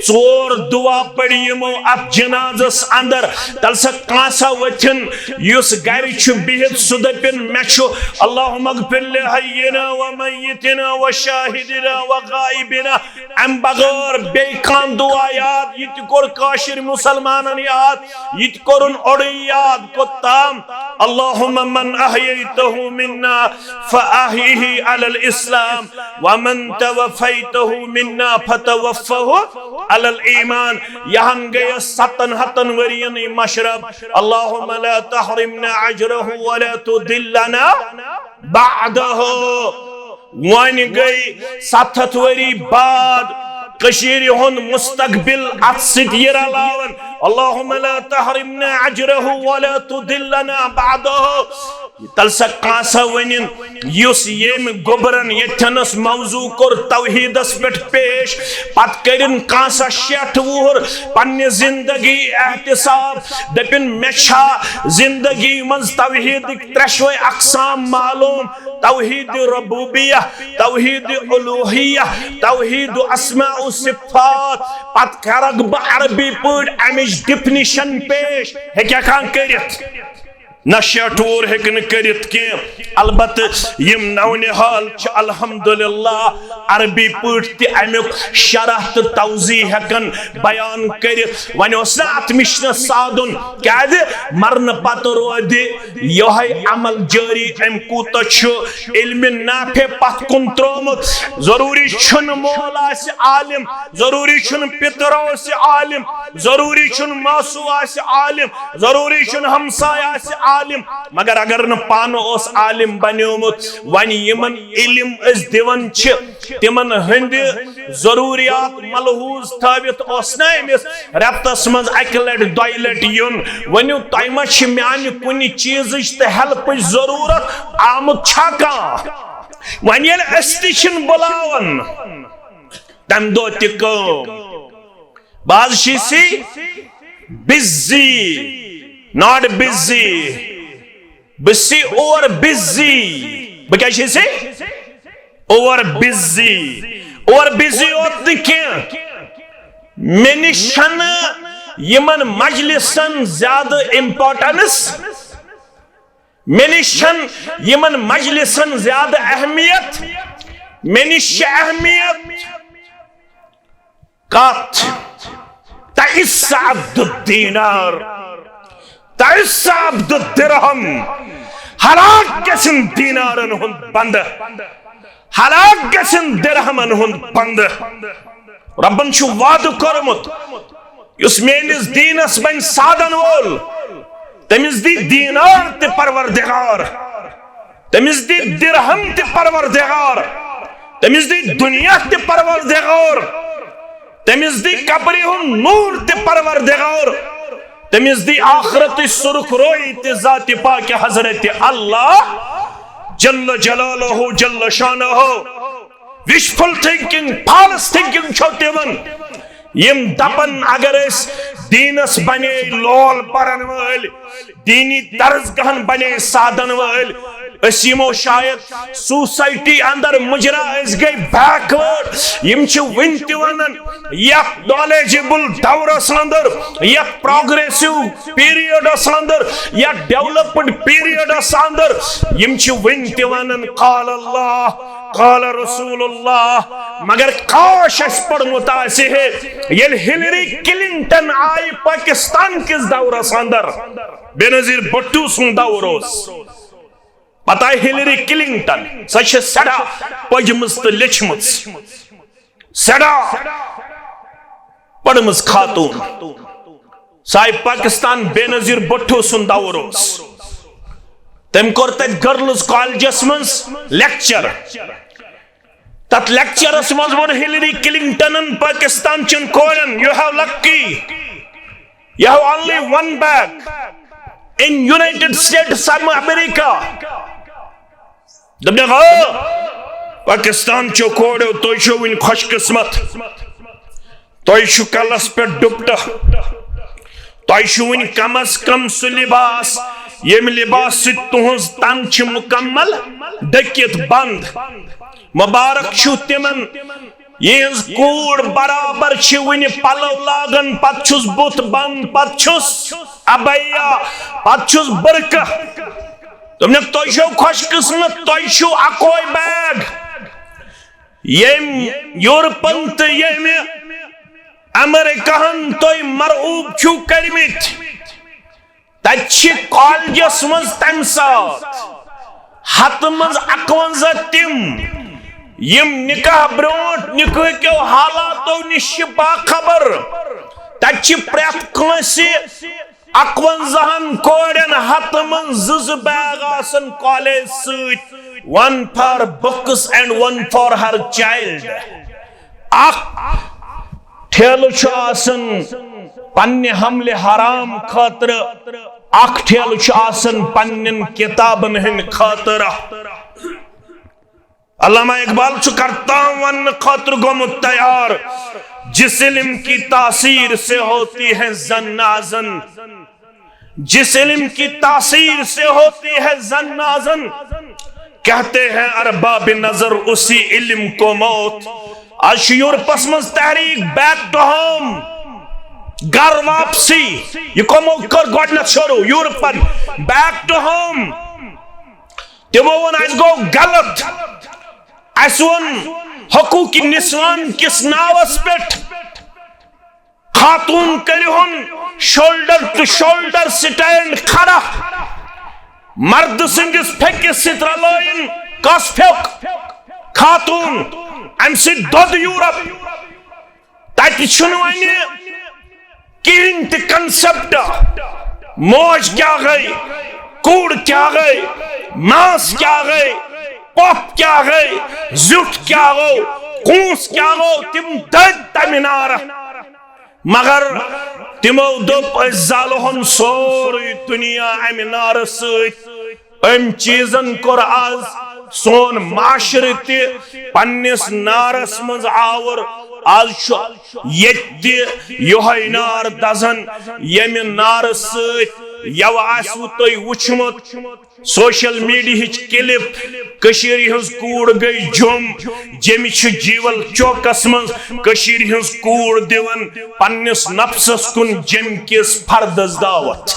ژور دعا پٔرۍ یِمو اتھ جنازس اندر۔ تلسا کانسا وتھن یُس گرِ چھُ بِہِتھ، سُہ دٔپِن، مےٚ چھُ اللہم اغفر لحینا و میتنا و شاہدنا و غائبنا۔ امہِ بغٲر بیٚیہِ کانٛہہ دعا یاد؟ یہِ تہِ کوٚر کٲشِر مُسلمانن یاد، یہِ تہِ کوٚرُن اوٚڑُے یاد۔ کوٚت تام؟ اللہم من احییتہ منا فاحیہ علی الاسلام ومن توفیتہ منا فتوفہ علی الایمان۔ یہن گٔیس ستن ہتن ؤرین مشرف۔ اللہم لا تحرمنا اجرہ ولا تضلنا بعدہ۔ وۄنۍ گٔے ستھ ہتھ ؤری بعد کٔشیٖرِ ہُنٛد مستقبل اتھ سۭتۍ یہِ رلاوان۔ اللہم لا تحرمنا اجرہ ولا تضلنا بعدہ۔ تلسا کانسا ونن یُس ییٚمۍ گوٚبرن ییٚتھنس موضوع کوٚر توحیدس پٮ۪ٹھ پیش، پتہٕ کٔرِن کانسا شیٹھ وُہر پننہِ زندگی احتساب، دٔپِن، مےٚ چھا زندگی منٛز توحیدٕکۍ ترٛٮ۪شوے اقسام معلوم؟ توحید ربوبیہ، توحید الوہیہ، توحید اسماء و صفات۔ پتہٕ کرکھ بہٕ عربی پٲٹھۍ امِچ ڈیفینیشن پیش۔ ہیٚکیٛاہ کانٛہہ کٔرِتھ؟ نہ شیٹھ وُہر ہیٚکہِ نہٕ کٔرِتھ کینٛہہ۔ البتہٕ یِم نونِہال چھِ الحمدللہ عربی پٲٹھۍ تہِ امیُک شرح تہٕ توضیح ہٮ۪کان بیان کٔرِتھ۔ وۄنۍ اوس نہ اتھ مِشنس سادُن، کیازِ مرنہٕ پتہٕ روزِ یہے عمل جٲری۔ أمۍ کوٗتاہ چھُ علمِ نافع پتھ کُن ترٛوومُت۔ ضروٗری چھُنہٕ مول آسہِ عالم، ضروٗری چھُنہٕ پِتٕر آسہِ عالم، ضروٗری چھُنہٕ ماسوٗ آسہِ عالم، ضروٗری چھُنہٕ ہمساے آسہِ عالم، مگر اگر نہٕ پانہٕ اوس عالم بنیومُت، وۄنۍ یِمن علم أسۍ دِوان چھِ، تِمن ہٕنٛدِ ضروٗریات ملحوظ تھٲوِتھ اوس نہ أمِس رٮ۪تس منٛز اکہِ لٹہِ دۄیہِ لٹہِ یُن؟ ؤنِو، تۄہہِ ما چھِ میانہِ کُنہِ چیٖزٕچ تہٕ ہیلپٕچ ضروٗرت؟ آمُت چھا کانٛہہ؟ وۄنۍ ییٚلہِ أسۍ تہِ چھِنہٕ بُلاوان، تَمہِ دۄہ تہِ کٲم۔ بہٕ حظ چھُس بِزی، ناٹ بِزی، بہٕ چھُس اوور بِزی۔ بہٕ کیٛاہ چھُس؟ Over busy. اوور بِزی یوت نہٕ کینٛہہ، مےٚ نِش چھَنہٕ یِمن مجلسن زیادٕ امپورٹنس، مےٚ نِش چھَنہٕ یِمن مجلسن زیادٕ اہمیت، مےٚ نِش چھِ اہمیت کتھ؟ تعس عبد الدینار، تعس عبد الدرہم۔ ہلاک گژھن دینارن ہُنٛد بندٕ، ہلاک گژھن درہمن ہُنٛد بندٕ۔ رۄبن چھُ وعدٕ کوٚرمُت، یُس میٲنِس دیٖنس بنہِ سادن وول، تٔمِس دی دینار تہِ پروردگار، تٔمِس دی درہم تہِ پروردگار، تٔمِس دی دُنیا تہِ پروردگار، تٔمِس دی قبرِ ہُنٛد نوٗر تہِ پروردگار، تٔمِس دی آخرتٕچ سُرخ رویی تہِ ذاتِ پاکِ حضرتِ اللہ جل جلالہ جل شانہ۔ وشفل تھنکنگ، فالس تھنکنگ چھو تِمن، یِم دپن اگر أسۍ دیٖنس بنے لول برن وٲلۍ، دیٖنی درسگاہن بنے سادن وٲلۍ، أسۍ یِمو شاید سوسائٹی اندر مُجرا، أسۍ گٔے بیکورڈ۔ یِم چھِ وُنہِ تہِ ونان یتھ نالیجبل دورس اندر، یتھ پروگریسو پیریڈس اندر، یتھ ڈیولپڈ پیریڈس اندر، یِم چھِ وُنہِ تہِ ونان قال اللہ، قال رسول اللہ۔ مگر کاش اسہِ پوٚرمُت آسہِ ہے، ییٚلہِ ہلری کلنٹن آیہِ پاکستان کِس دورس اندر، بینظیر بھٹو سُنٛد دور اوس۔ پتہ ہلری کلنٹن، سۄ چھِ سٮ۪ٹھاہ پٔجمٕژ تہٕ لیچھمٕژ، سٮ۪ٹھاہ پٔرمٕژ خاتون۔ سۄ آیہِ پاکستان، بینظیر بھٹو سُنٛد دور اوس۔ تٔمۍ کوٚر تتہِ گرلز کالجس منٛز لیکچر۔ تتھ لیکچرس منٛز ووٚن ہلیری کلنٹنن پاکستان چٮ۪ن کورٮ۪ن، "You have lucky, you have only one bag in United States of America." دوٚپنَکھ، "آ، پاکستان چو کورو، تُہۍ چھِو وٕنہِ خۄش قسمت، تۄہہِ چھُ کلس پٮ۪ٹھ ڈُپٹہٕ، تۄہہِ چھُ وٕنہِ کم از کم سُہ لباس، ییٚمہِ لباس سۭتۍ تُہنٛز تن چھِ مکمل ڈٔکِتھ بند۔ مبارک چھُ تِمن، یِہنٛز کوٗر برابر چھِ وٕنہِ پلو لاگان، پتہٕ چھُس بُتھ بند، پتہٕ چھُس عبایا، پتہٕ چھُس برقعہٕ۔" دوٚپنَکھ، "تُہۍ چھِو خۄش قسمت، تۄہہِ چھُو اکوے بیگ۔ ییٚمۍ یورپن تہٕ ییٚمہِ امریکہن تُہۍ مرعوب چھِو کٔرمٕتۍ، تتہِ چھِ کالجس منٛز تمہِ ساتہٕ ہتہٕ منٛز اکونزہ تِم، یِم نکاح برونٹھ نکاح کیو حالاتو نِش چھِ باخبر۔ تتہِ چھِ پرٛٮ۪تھ کٲنٛسہِ اکونزہن کورٮ۪ن ہتہٕ منٛز زٕ زٕ بیگ آسان کالج سۭتۍ، one for books and one for her child۔ اکھ ٹھیلہٕ چھُ آسان پننہِ حملِ حرام خٲطرٕ، اکھ ٹھیلہٕ چھُ آسان پننٮ۪ن کتابن ہٕنٛدِ خٲطرٕ۔ علامہ اقبال چھُ کرتام وننہٕ خٲطرٕ گوٚمُت تیار، "جس علم کی تاثیر سے ہوتی ہے زن نازن، جس علم کی تاثیر سے ہوتی ہے زن نازن، کہتے ہیں ارباب نظر اسی علم کو موت۔" آز چھُ یورپس منٛز تحریک بیک ٹو ہوم، گھر واپسی۔ یہِ کمو کٔر گۄڈٕنیتھ شروع، یورپن، بیک ٹو ہوم۔ تِمو ووٚن، "اسہِ گوٚو غلط، اسہِ ووٚن حقوق نسوان کِس ناوس پٮ۪ٹھ، خاتون کٔرِہُن shoulder to shoulder stand کھڑا، مردٕ سٕنٛدِس پھیٚکِس سۭتۍ رلٲیِن کس پھیوٚک خاتون، امہِ سۭتۍ دۄد یورپ۔" تتہِ چھُنہٕ وۄنۍ کِہیٖنۍ تہِ concept۔ موج کیٛاہ گٔے، کوٗر کیٛاہ گٔے، ماس کیٛاہ گٔے، پۄپھ کیٛاہ گٔے، زیُٹھ کیٛاہ گوٚو، کونٛس کیٛاہ گوٚو، تِم دٔدۍ تَمہِ نارٕ۔ مگر تِمو دوٚپ، "أسۍ زالہون سورُے دُنیا اَمہِ نارٕ سۭتۍ۔" أمۍ چیٖزن کوٚر آز سون معاشرٕ تہِ پننِس نارس منٛز آوُر۔ آز چھُ ییٚتہِ تہِ یِہوٚے نار دزان، ییٚمہِ نارٕ سۭتۍ یوٕ آسِوٕ تۄہہِ وُچھمُت social media ہٕچ clip، کٔشیٖرِ ہٕنٛز کوٗر گٔے جوٚم، جیٚمہِ چھِ جیٖول چوکس منٛز کٔشیٖرِ ہٕنٛز کوٗر دِوان پننِس نفسس کُن جیٚمہِ کِس فردس دعوت۔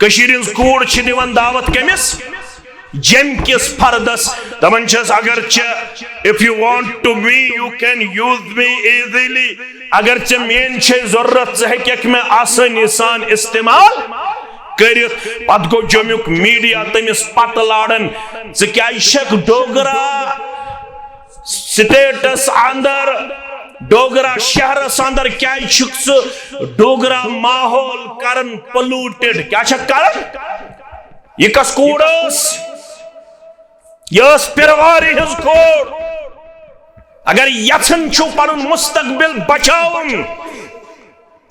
کٔشیٖرِ ہٕنٛز کوٗر چھِ دِوان دعوت کٔمِس؟ جیٚمہِ کِس فردس۔ دپان چھس، اگر ژےٚ، if you want to me, you can use me easily۔ اگر ژےٚ میٲنۍ چھے ضروٗرت، ژٕ ہیٚککھ مےٚ آسٲنی سان استعمال کٔرِتھ۔ پتہٕ گوٚو جوٚمیُک media تٔمِس پتہٕ لاران، "ژٕ کیٛازِ چھکھ ڈوگرا stateس اندر، ڈوگرا شہرس اندر کیٛازِ چھُکھ ژٕ ڈوگرا ماحول کران polluted؟ کیٛاہ چھکھ کران؟" یہِ کس کوٗر ٲس؟ یہِ ٲس پیروارِ ہٕنٛز کوٗر۔ اگر یژھان چھِو پنُن مستقبل بچاوُن،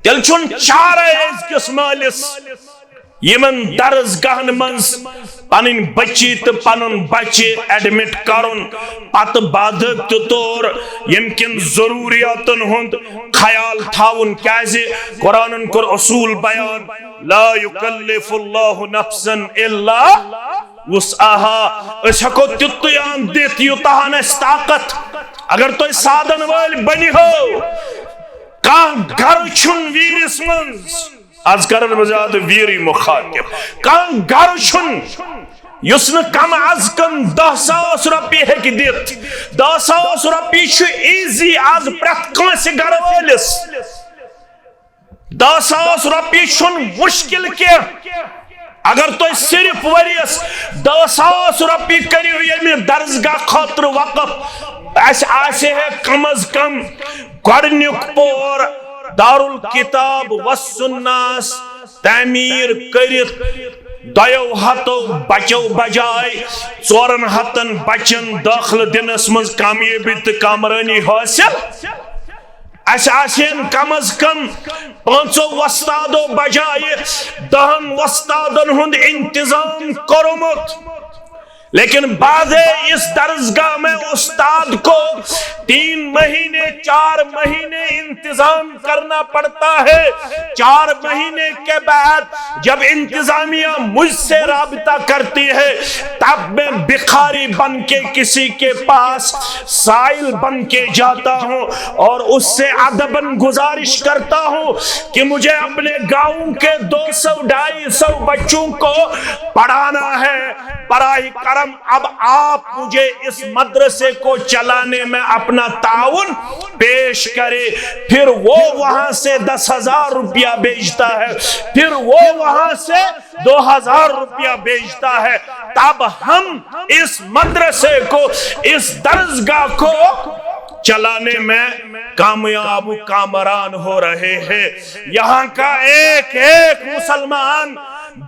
تیٚلہِ چھُنہٕ چارے أزکِس مٲلِس یِمن درس گاہن منٛز پنٕنۍ بچی تہٕ پنُن بچہِ admit کرُن، پتہٕ باضٲبطہٕ طور ییٚمہِ کِن ضروٗریاتن ہُنٛد خیال تھاوُن، کیازِ قرآنن کوٚر اصوٗل بیان، "لا یکلف اللہ نفسا الا وسعها۔" أسۍ ہٮ۪کو تیُتُے اَن دِتھ، یوٗتاہ ہن اَسہِ طاقت۔ اگر تُہۍ سادن وٲلۍ بٔنِو، کانٛہہ گرٕ چھُنہٕ ویٖرِس منٛز، از کرن بہٕ زیادٕ ویٖرٕے مُخاطب، کانٛہہ گرٕ چھُنہٕ یُس نہٕ کم از کم دَہ ساس رۄپیہِ ہیٚکہِ دِتھ۔ دَہ ساس رۄپیہِ چھُ easy از پرٛٮ۪تھ کٲنٛسہِ گرٕ وٲلِس۔ دَہ ساس رۄپیہِ چھُنہٕ مُشکِل کینٛہہ۔ اگر تُہۍ صرف ؤریَس دَہ ساس رۄپیہِ کٔرِو ییٚمہِ درسگاہ خٲطرٕ وقف، اَسہِ آسہِ ہے کم از کم گۄڈٕنیُک پور دارالکتاب والسنہس تعمیٖر کٔرِتھ، دۄیو ہتو بچو بجائے ژورن ہتن بچن دٲخلہٕ دِنس منٛز کامیٲبی تہٕ کامرٲنی حٲصِل۔ اسہِ آسن کم از کم پانٛژو وۄستادو بجایہِ دہن وۄستادن ہُنٛد انتظام کوٚرمُت، لیکن بعد اس درسگاہ میں استاد کو تین مہینے، چار مہینے انتظام کرنا پڑتا ہے۔ چار مہینے کے بعد جب انتظامیہ مجھ سے رابطہ کرتی ہے، تب میں بھکاری بن کے کسی کے پاس سائل بن کے جاتا ہوں اور اس سے ادباً گزارش کرتا ہوں کہ مجھے اپنے گاؤں کے دو سو ڈھائی سو بچوں کو پڑھانا ہے۔ براہ کرم، اب آپ مجھے اس مدرسے کو چلانے میں اپنا تعاون پیش کرے۔ پھر وہ وہاں سے دس ہزار روپیہ بھیجتا ہے، پھر وہ وہاں سے دو ہزار روپیہ بھیجتا ہے، تب ہم اس مدرسے کو، اس درسگاہ کو چلانے میں کامیاب و کامران ہو رہے ہیں۔ یہاں کا ایک ایک مسلمان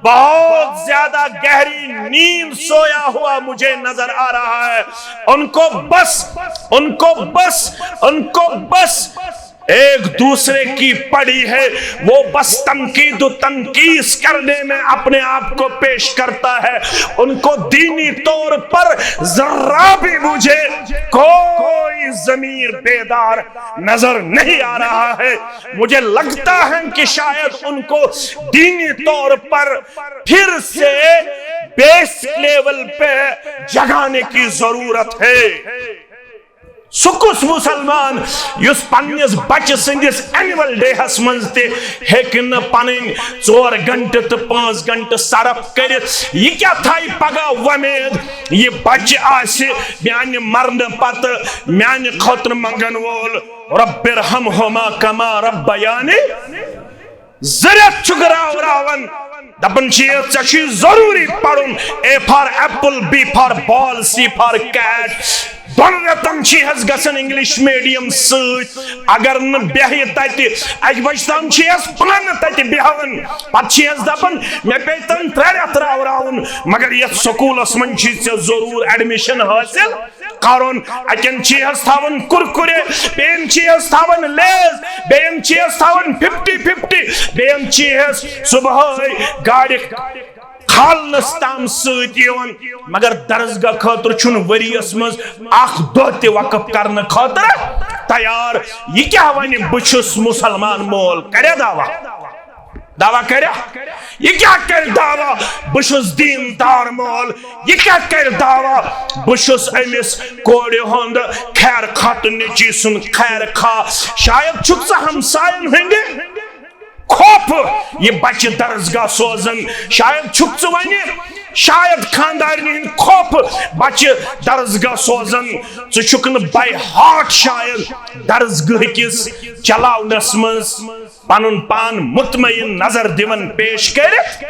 بہت زیادہ گہری نیند سویا ہوا مجھے نظر آ رہا ہے۔ ان کو بس، ان کو بس، ان کو بس ایک دوسرے کی پڑی ہے، وہ بس تنقید و تنقیص کرنے میں اپنے آپ کو پیش کرتا ہے۔ ان کو دینی طور پر ذرا بھی مجھے کوئی ضمیر بیدار نظر نہیں آ رہا ہے۔ مجھے لگتا ہے کہ شاید ان کو دینی طور پر پھر سے بیس لیول پہ جگانے کی ضرورت ہے۔ سُہ کُس مسلمان یُس پننِس بچہٕ سٕنٛدِس اینول ڈے ہس منٛز تہِ ہیٚکہِ نہٕ پنٕنۍ ژور گھنٹہٕ تہٕ پانٛژھ گھنٹہٕ صرف کٔرِتھ؟ یہِ کیٛاہ تھایہِ پگاہ وۄمید، یہِ بچہٕ آسہِ میانہِ مرنہٕ پتہٕ میانہِ خٲطرٕ منٛگن وول، رب ارحمہما کما ربیانی؟ زٕ رٮ۪تھ چھُ گراوراوان، دپان چھِ یہِ، ژےٚ چھُے ضروٗری پرُن، A for apple, B for ball, C for cat۔ دۄن رٮ۪تن چھِ حظ گژھان انگلش میڈیم سۭتۍ، اگر نہٕ بیٚہہِ تتہِ، اکہِ بجہِ تام چھِ حظ پانہٕ تتہِ بیٚہوان، پتہٕ چھِ حظ دپان، مےٚ پیٚیہِ تن ترٛےٚ رٮ۪تھ راوراوُن، مگر یتھ سکوٗلس منٛز چھِ ژےٚ ضروٗر ایڈمیشن حٲصِل۔ کرُن۔ اتٮ۪ن چھِ حظ تھاوان کُرکُرے، بیٚین چھِ حظ تھاوان لیز، بیٚین چھِ حظ تھاوان ففٹی ففٹی، بیٚین چھِ حظ صبحٲے گاڑِ کھالنس تام سۭتۍ یِوان۔ مگر درسگاہ خٲطرٕ چھُنہٕ ؤریَس منٛز اکھ دۄہ تہِ وقف کرنہٕ خٲطرٕ تیار۔ یہِ کیٛاہ ونہِ، بہٕ چھُس مسلمان مول، کریا دعویٰ؟ دعویٰ کریا؟ یہِ کیٛاہ کرِ دعویٰ؟ بہٕ چھُس دیٖندار مول۔ یہِ کیٛاہ کرِ دعویٰ؟ بہٕ چھُس أمِس کورِ ہُنٛد خیر خواہ تہٕ نیٚچی سُنٛد خیر خواہ۔ شاید چھُکھ ژٕ ہمساین ہٕنٛدِ خوفہٕ یہِ بچہٕ درسگاہ سوزان۔ شاید چھُکھ ژٕ وۄنۍ، شاید خاندارنہِ ہٕنٛدِ خوفہٕ بچہٕ درسگاہ سوزان۔ ژٕ چھُکھ نہٕ by heart شاید درسگاہ کِس چلاونس منٛز پنُن پان مطمئن نظر دِوان پیش کٔرِتھ،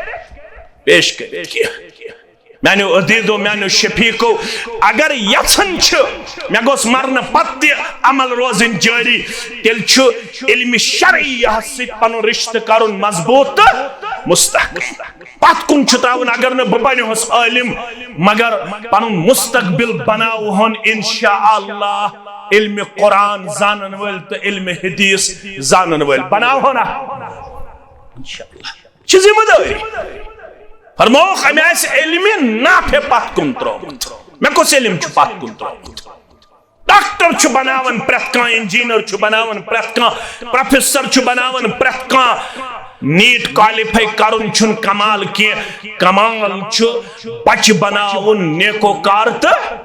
پیش کٔرِتھ کینٛہہ۔ میانیو عزیزو، میانیو شفیقو، اگر یژھان چھِ مےٚ گوٚژھ مرنہٕ پتہٕ تہِ عمل روزٕنۍ جٲری، تیٚلہِ چھُ علمِ شرعیہس سۭتۍ پنُن رشتہٕ کرُن مضبوط تہٕ مستحکم۔ پتھ کُن چھُ تراوُن، اگر نہٕ بہٕ بنیوس عٲلم، مگر پنُن مستقبل بناوہون انشاءاللہ علمِ قرآن زانن وٲلۍ تہٕ علمِ حدیث زانن وٲلۍ بناوہون۔ انشاءاللہ۔ چھِ ذمہ دٲری۔ فرمووُکھ، أمۍ آسہِ علمِ نافع پتھ کُن ترٛوومُت۔ مےٚ کُس علم چھُ پتھ کُن ترٛوومُت؟ ڈاکٹر چھُ بناوان پرٛٮ۪تھ کانٛہہ، انجینئر چھُ بناوان پرٛٮ۪تھ کانٛہہ، پروفیسر چھُ بناوان پرٛٮ۪تھ کانٛہہ۔ نیٹ کوالیفائی کرُن چھُنہٕ کمال کینٛہہ، کمال چھُ بچہِ بناوُن نیکوکار تہٕ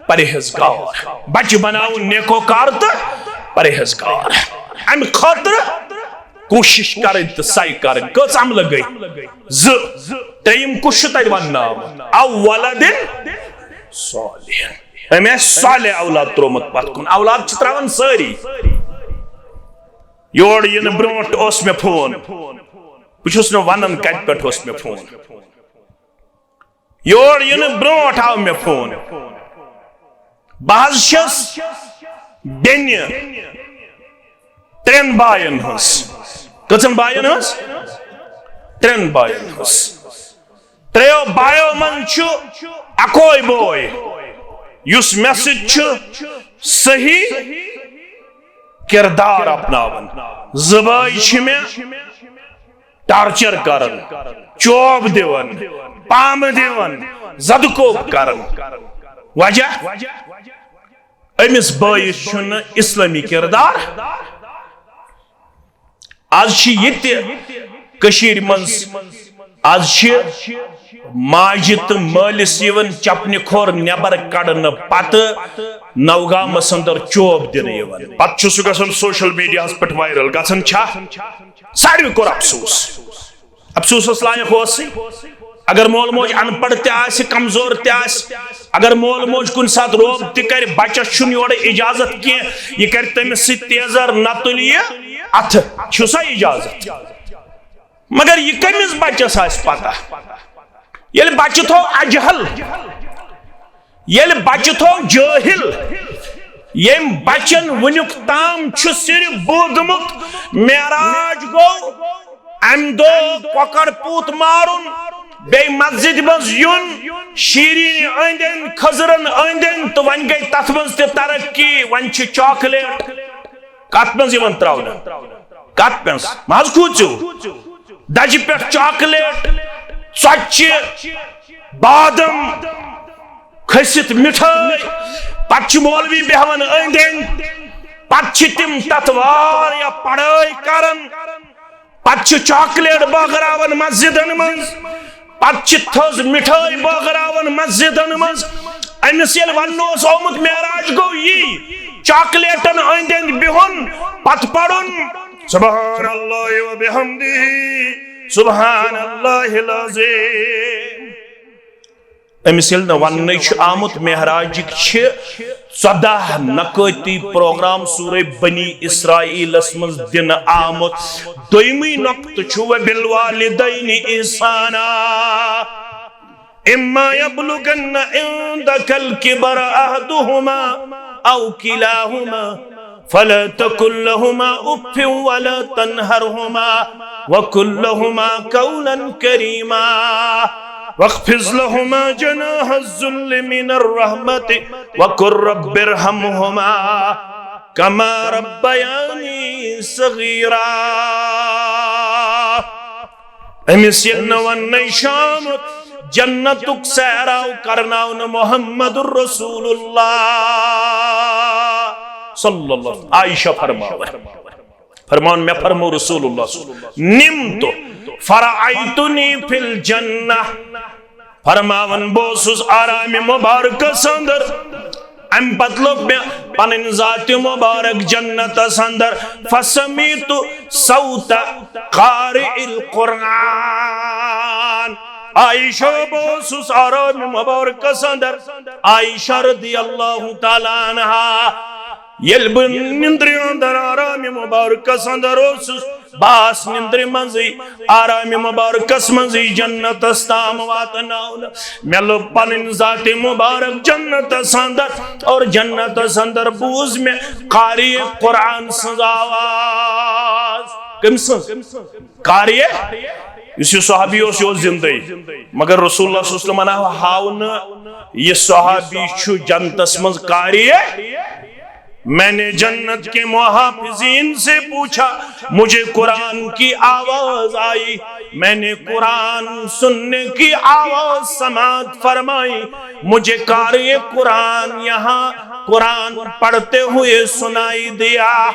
پرہیزگار۔ بچہِ بناوُن نیکوکار تہٕ پرہیزگار۔ امہِ خٲطرٕ کوٗشِش کرٕنۍ تہٕ سعی کرٕنۍ۔ کٔژ عملہٕ گٔے؟ زٕ۔ ترٛیٚیِم کُس چھُ تَتہِ وَننہٕ آمُت؟ او ولدن صالح۔ أمۍ آسہِ صالح اولاد ترٛوومُت پَتھ کُن۔ اولاد چھِ ترٛاوان سٲری۔ یور یِنہٕ برونٛٹھ اوس مےٚ فون۔ بہٕ چھُس نہٕ وَنان کَتہِ پٮ۪ٹھ اوس مےٚ فون۔ یور یِنہٕ برونٛٹھ آو مےٚ فون۔ بہٕ حظ چھَس بیٚنہِ ترٛٮ۪ن باین ہٕنٛز۔ کٔژن باین ہٕنٛز؟ ترٛٮ۪ن باین ہٕنٛز۔ ترٛیو بایو منٛز چھُ اکوے بوے یُس مےٚ سۭتۍ چھُ صحیح کردار اپناوان۔ زٕ بٲے چھِ مےٚ ٹارچر کران، چوب دِوان، پامہٕ دِوان، زدٕ کوب کران۔ وجہ؟ أمِس بٲیِس چھُنہٕ اسلٲمی کردار۔ آز چھِ یہِ تہِ کٔشیٖرِ منٛز، آز چھِ ماجہِ تہٕ مٲلِس یِوان چپنہِ کھۄر نٮ۪بر کڑنہٕ پتہٕ نوگامس اندر چوب دِنہٕ یِوان۔ پتہٕ چھُ سُہ گژھان سوشل میڈیاہس پٮ۪ٹھ وائرل۔ گژھان چھا؟ ساروی کوٚر افسوس۔ افسوسس لایق اوس سُہ۔ اگر مول موج ان پڑھ تہِ آسہِ، کمزور تہِ آسہِ، اگر مول موج کُنہِ ساتہٕ روب تہِ کرِ، بچس چھُنہٕ یورٕ اجازت کینٛہہ، یہِ کرِ تٔمِس سۭتۍ تیزر، نہ تُلہِ یہِ اتھٕ، چھُ سا اجازت؟ مگر یہِ کٔمِس بچس آسہِ پتہ؟ ییٚلہِ بچہِ تھوٚو اجہل، ییٚلہِ بچہِ تھوٚو جٲہِل، ییٚمۍ بچن وُنیُک تام چھُ صرف بوٗزمُت معراج گوٚو، امہِ دۄہ کۄکر پوٗت مارُن، بیٚیہِ مسجدِ منٛز یُن، شیٖریٖنہِ أنٛدۍ أنٛدۍ، خٔزٕرن أنٛدۍ أنٛدۍ، تہٕ وۄنۍ گٔے تتھ منٛز تہِ ترقی، وۄنۍ چھِ چاکلیٹ۔ کتھ منٛز یِوان تراونہٕ؟ کتھ منٛز؟ مہ حظ کھوٗژِو۔ دجہِ پٮ۪ٹھ چاکلیٹ، ژۄچہِ، بادام، کھٔسِتھ مِٹھٲے، پتہٕ چھِ مولوی بیہوان أنٛدۍ أنٛدۍ، پتہٕ چھِ تِم تتھ واریاہ پڑھٲے کران، پتہٕ چھِ چاکلیٹ بٲگراوان مسجدن منٛز، پتہٕ چھِ تھٔز مِٹھٲے بٲگراوان مسجدن منٛز۔ أمِس ییٚلہِ وننہٕ اوس آمُت معراج گوٚو یی، چاکلیٹن أنٛدۍ أنٛدۍ بِہُن، پتہٕ پرُن سبحان اللہ و بحمدہ، سبحان اللہ العظیم۔ أمِس ییٚلہِ نہٕ وننہٕ چھُ آمُت، معراجٕکۍ چھِ ژۄداہ نکٲتی پروگرام سورہ بنی اسرائیلس منٛز دِنہٕ آمُت۔ دوٚیمٕے نۄقطہٕ چھُ وَبِالْوَالِدَيْنِ إِحْسَانًا۔ إِمَّا يَبْلُغَنَّ عِنْدَكَ الْكِبَرَ أَحَدُهُمَا أَوْ كِلَاهُمَا فَلَا تَقُلْ لَهُمَا أُفٍّ وَلَا تَنْهَرْهُمَا وَقُلْ لَهُمَا قَوْلًا كَرِيمًا وَاخْفِضْ لَهُمَا جَنَاحَ الذُّلِّ مِنَ الرَّحْمَةِ وَقُلْ رَبِّ ارْحَمْهُمَا كَمَا رَبَّيَانِي صَغِيرًا۔ أمِس ییٚلہِ نہٕ وننَے چھُ آمُت، جنتُک سیر آو کرناونہٕ محمد رسول اللہ صلی اللہ علیہ وسلم۔ عائشہ فرماوان، فرمان مےٚ فرمو رسول اللہ صلی اللہ علیہ وسلم، نمت فرأیتنی فی الجنہ۔ فرماوان بہٕ اوسُس آرامِ مبارکس اندر، امہِ پتہٕ لوٚب مےٚ پنٕنۍ ذاتِ مبارک جنتس اندر، فسمیت صوت قارئ القرآن۔ عائشہ، بہٕ اوسُس آرامِ مبارکس اندر، عائشہ رضی اللہ تعالیٰ عنہا، ییٚلہِ بہٕ نِندرِ اندر آرامِ مبارکس اندر اوسُس، بہٕ آس نِندرِ منٛزٕے، آرامِ مبارکس منٛزٕے جنتس تام واتناونہٕ۔ مےٚ لوٚب پنٕنۍ ذاتِ مبارک جنتس اندر، اور جنتس اندر بوٗز مےٚ قارئ قرآن سٕنٛز آواز۔ کٔمۍ سٕنٛز؟ قارئ۔ یُس یہِ صحابی اوس، یہِ اوس زِندَے، مگر رسول اللہ صلی اللہ علیہ وسلمن آو ہاونہٕ، یہِ صحابی چھُ جنتس منٛز قارئ۔ میں نے جنت کے محافظین سے پوچھا، مجھے قرآن کی آواز آئی، میں نے قرآن سننے کی آواز سماعت فرمائی، مجھے قارئ قرآن یہاں قرآن پڑھتے ہوئے سنائی دیا۔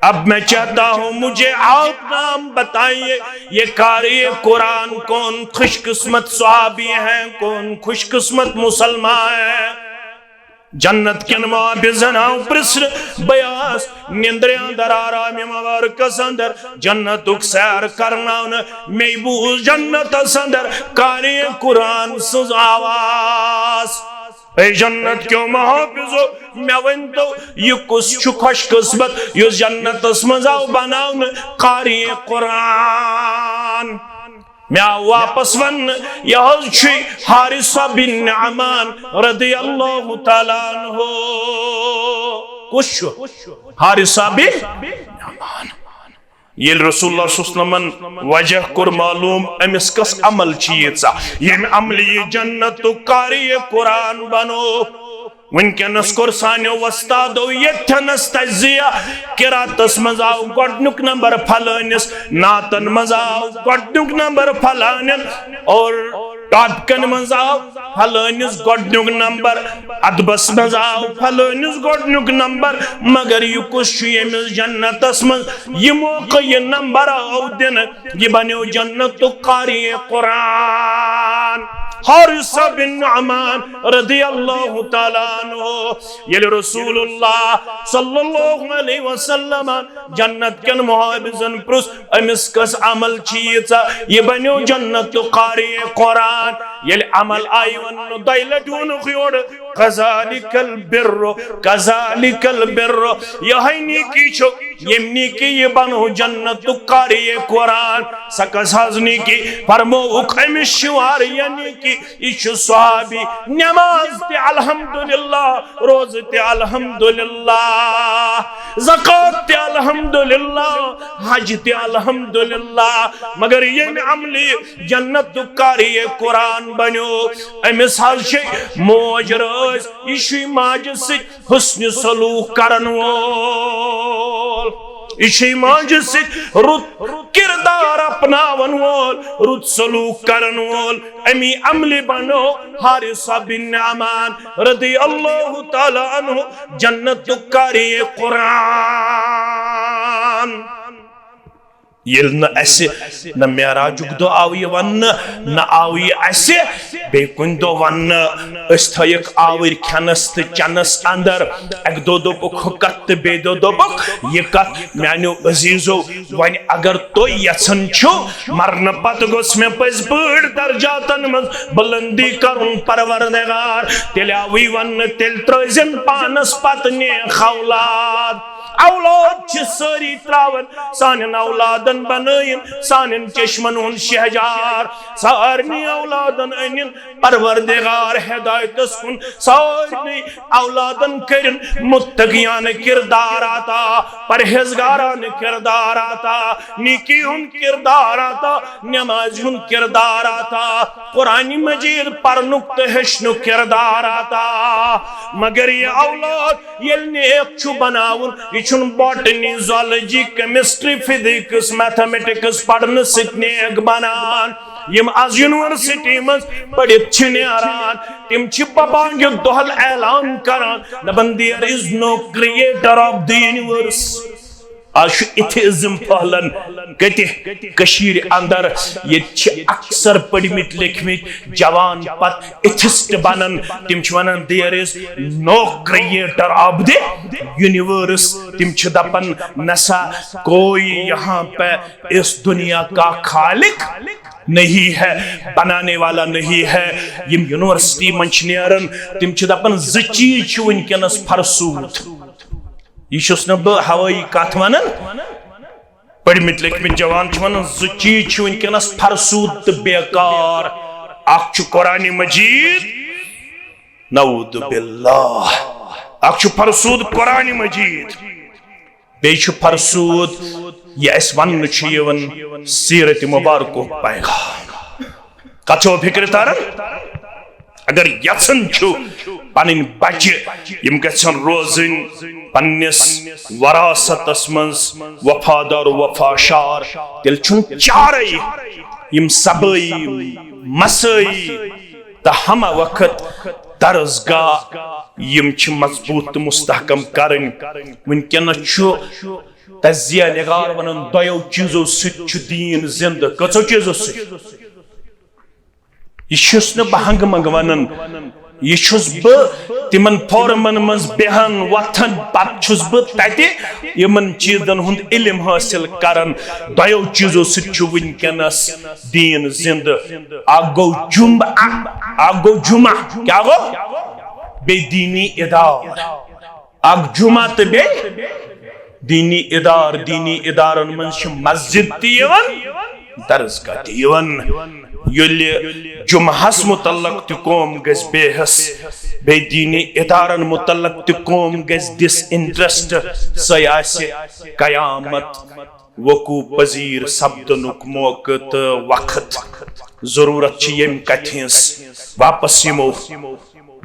اب میں چاہتا ہوں، مجھے آپ نام بتائیے، یہ قارئ قرآن کون خوش قسمت صحابی ہیں، کون خوش قسمت مسلمان ہیں؟ جنت کٮ۪ن محافظن آو پرژھنہٕ، بہٕ آس نِندرِ اندر آرامِ مبارکس اندر، جنتُک سیر کرناونہٕ، مےٚ بوٗز جنتس اندر قارئ قرآن سٕنٛز آواز۔ اے جنت کیو محافظو، مےٚ ؤنۍ تو، یہِ کُس چھُ خوش قسمت یُس جنتس منٛز آو بناونہٕ قارئ قرآن؟ مےٚ آو واپس وننہٕ، یہِ حظ چھُے حارثہ بن نعمان رضی اللہ تعالیٰ عنہ۔ کُس چھُ؟ حارثہ بن نعمان۔ ییٚلہِ رسول اللہ صلی اللہ علیہ وسلمن وجہ کوٚر معلوم، أمِس کۄس عمل چھِ ییٖژاہ، ییٚمہِ عملہِ یہِ جنتُک قاری قرآن بنو۔ وٕنکیٚنس کوٚر سانیو وۄستادو ییٚتھٮ۪نس تجزیہ۔ قراتس منٛز آو گۄڈٕنیُک نمبر فلٲنِس، نعتن منٛز آو گۄڈٕنیُک نمبر فلٲنٮ۪ن، اور ٹاپکن منٛز آو فلٲنِس گۄڈٕنیُک نمبر، ادبس منٛز آو فلٲنِس گۄڈٕنیُک نمبر، مگر یہِ کُس چھُ ییٚمِس جنتس منٛز یہِ موقع، یہِ نمبر آو دِنہٕ؟ یہِ بنیو جنتُک قاری قرآن۔ حارثہ بن نعمان رضی اللہ تعالیٰ عنہ۔ ییٚلہِ رسول اللہ صلی اللہ علیہ وسلم جنت کٮ۪ن محافظن پرُژھ، أمِس کۄس عمل چھِ ییٖژاہ، یہِ بنیو جنتُک قاری قرآن۔ ییٚلہِ عمل آیہِ وننہٕ، دۄیہِ لٹہِ ووٚنُکھ یورٕ، "کذالک البر، کذالک البر"، یِہوٚے نیکی چھُ، ییٚمہِ نیکی یہِ بنو جنتُک قاری قرآن۔ سۄ کۄس حظ نیکی؟ فرمووُکھ أمِس شعار، یہِ نیکی، یہِ چھُ صحابی، نماز تہِ الحمدللہ، روزٕ تہِ الحمدللہ، زکوٰۃ تہِ الحمدللہ، حج تہِ الحمدللہ، مگر ییٚمہِ عملہِ جنتُک قاری قرآن بنیو، أمِس حظ چھِ موج رٲضۍ، یہِ چھُے ماجہِ سۭتۍ حسنِ سلوک کرن وول، یہِ چھُے ماجہِ سۭتۍ رُت کردار اپناون وول، رُت سلوک کرن وول۔ امی عملہِ بنو حارثہ بن نعمان رضی اللہ تعالیٰ عنہ جنتُک قاری قرآن۔ ییٚلہِ نہٕ اَسہِ نہ معراجُک دۄہ آو یہِ وننہٕ، نہ آو یہِ اَسہِ بیٚیہِ کُنہِ دۄہ وننہٕ۔ أسۍ تھٲیِکھ آوٕرۍ کھٮ۪نس تہٕ چٮ۪نس اندر۔ اکہِ دۄہ دوٚپُکھ ہُہ کتھ تہٕ بیٚیہِ دۄہ دوٚپُکھ یہِ کتھ۔ میانیو عزیزو، وۄنۍ اگر تُہۍ یژھان چھِو مرنہٕ پتہٕ گوٚژھ مےٚ پٔزۍ پٲٹھۍ درجاتن منٛز بلندی کرُن پروردگار، تیٚلہِ آوٕے وننہٕ، تیٚلہِ ترٲوزٮ۪ن پانس پتہٕ نیک اولاد۔ اولاد چھِ سٲری تراوان، سانٮ۪ن اولادن بنٲیِن سانٮ۪ن چشمن ہُنٛد شہجار، سارنٕے اولادن أنِن پروردگار ہدایتس کُن، سارنٕے اولادن کٔرِن متقیانہٕ کردار عطا، پرہیزگارانہٕ کردار عطا، نیکی ہُنٛد کردار عطا، نمازِ ہُنٛد کردار عطا، قرآن مجید پرنُک تہٕ ہیٚچھنُک کردار عطا۔ مگر یہِ اولاد ییٚلہِ نیک چھُ بناوُن، یہِ چھُنہٕ botany, zoology, chemistry, physics, mathematics پرنہٕ سۭتۍ نیک بنان۔ یِم از یونیورسٹی منٛز پٔرِتھ چھِ نیران، تِم چھِ ببانگہِ دۄہل اعلان کران، دپان، "There is no creator of the universe۔" از چھُ ایتھیزم پھٔہلان کتہِ؟ کٔشیٖرِ اندر۔ ییٚتہِ چھِ اکثر پٔرمٕتۍ لیکھمٕتۍ جوان پتہٕ ایتھسٹ بنان، تِم چھِ ونان، "There is no creator of the universe۔" تِم چھِ دپان، "نسا کوئی یہاں پہ اس دنیا کا خالق نہیں ہے، بنانے والا نہیں ہے۔" یِم یونیورسٹی منٛز چھِ نیران، تِم چھِ دپان، زٕ چیٖز چھِ وٕنکیٚنس فرسوٗد۔ یہِ چھُس نہٕ بہٕ ہوٲیی کتھ ونان۔ پٔرمٕتۍ لیکھمٕتۍ جوان چھِ ونان، زٕ چیٖز چھِ وٕنکیٚنس فرسوٗد تہٕ بیکار۔ اکھ چھُ قرآن مجید، نعوذ باللہ۔ اکھ چھُ فرسوٗد قرآن مجید، بیٚیہِ چھُ فرسوٗد یہِ اَسہِ وننہٕ چھُ یِوان سیرت مبارکُک پیغام۔ کتھ چھو فکر تران؟ اگر یژھان چھُ پنٕنۍ بچہِ یِم گژھن روزٕنۍ پننِس وراثتس منٛز وفادار و وفاشار، تیٚلہِ چھُنہٕ چارے یِم صبٲیی، مسٲیی تہٕ ہمہ وقت درسگاہ یِم چھِ مضبوط تہٕ مستحکم کرٕنۍ۔ وٕنکیٚنس چھُ تجزیہ نگار ونان، دۄیو چیٖزو سۭتۍ چھُ دیٖن زندٕ۔ کٔژو چیٖزو سۭتۍ؟ یہِ چھُس نہٕ بہٕ ہنگہٕ منگہٕ ونان، یہِ چھُس بہٕ تِمن فورمن منٛز بیہان وۄتھان، پتہٕ چھُس بہٕ تتہِ یِمن چیٖزن ہُنٛد علم حٲصِل کران۔ دۄیو چیٖزو سۭتۍ چھُ وٕنکیٚنس دیٖن زندٕ۔ اکھ گوٚو جمعہ، اکھ گوٚو جمعہ، کیٛاہ گوٚو؟ بیٚیہِ دیٖنی ادارٕ۔ اکھ جمعہ تہٕ بیٚیہِ دیٖنی ادارٕ۔ دیٖنی ادارن منٛز چھِ مسجد تہِ یِوان، درسگاہ تہِ یِوان۔ ییٚلہِ جمعہس متعلق تہِ قوم گژھِ بے حس، بیٚیہِ دیٖنی ادارن متعلق تہِ قوم گژھِ ڈس انٹرسٹ، سۄے آسہِ قیامت۔ وقوع پذیر سپدنُک موقعہٕ تہٕ وقت۔ ضروٗرت چھِ ییٚمہِ کتھِ ہٕنٛز۔ واپس یِمو،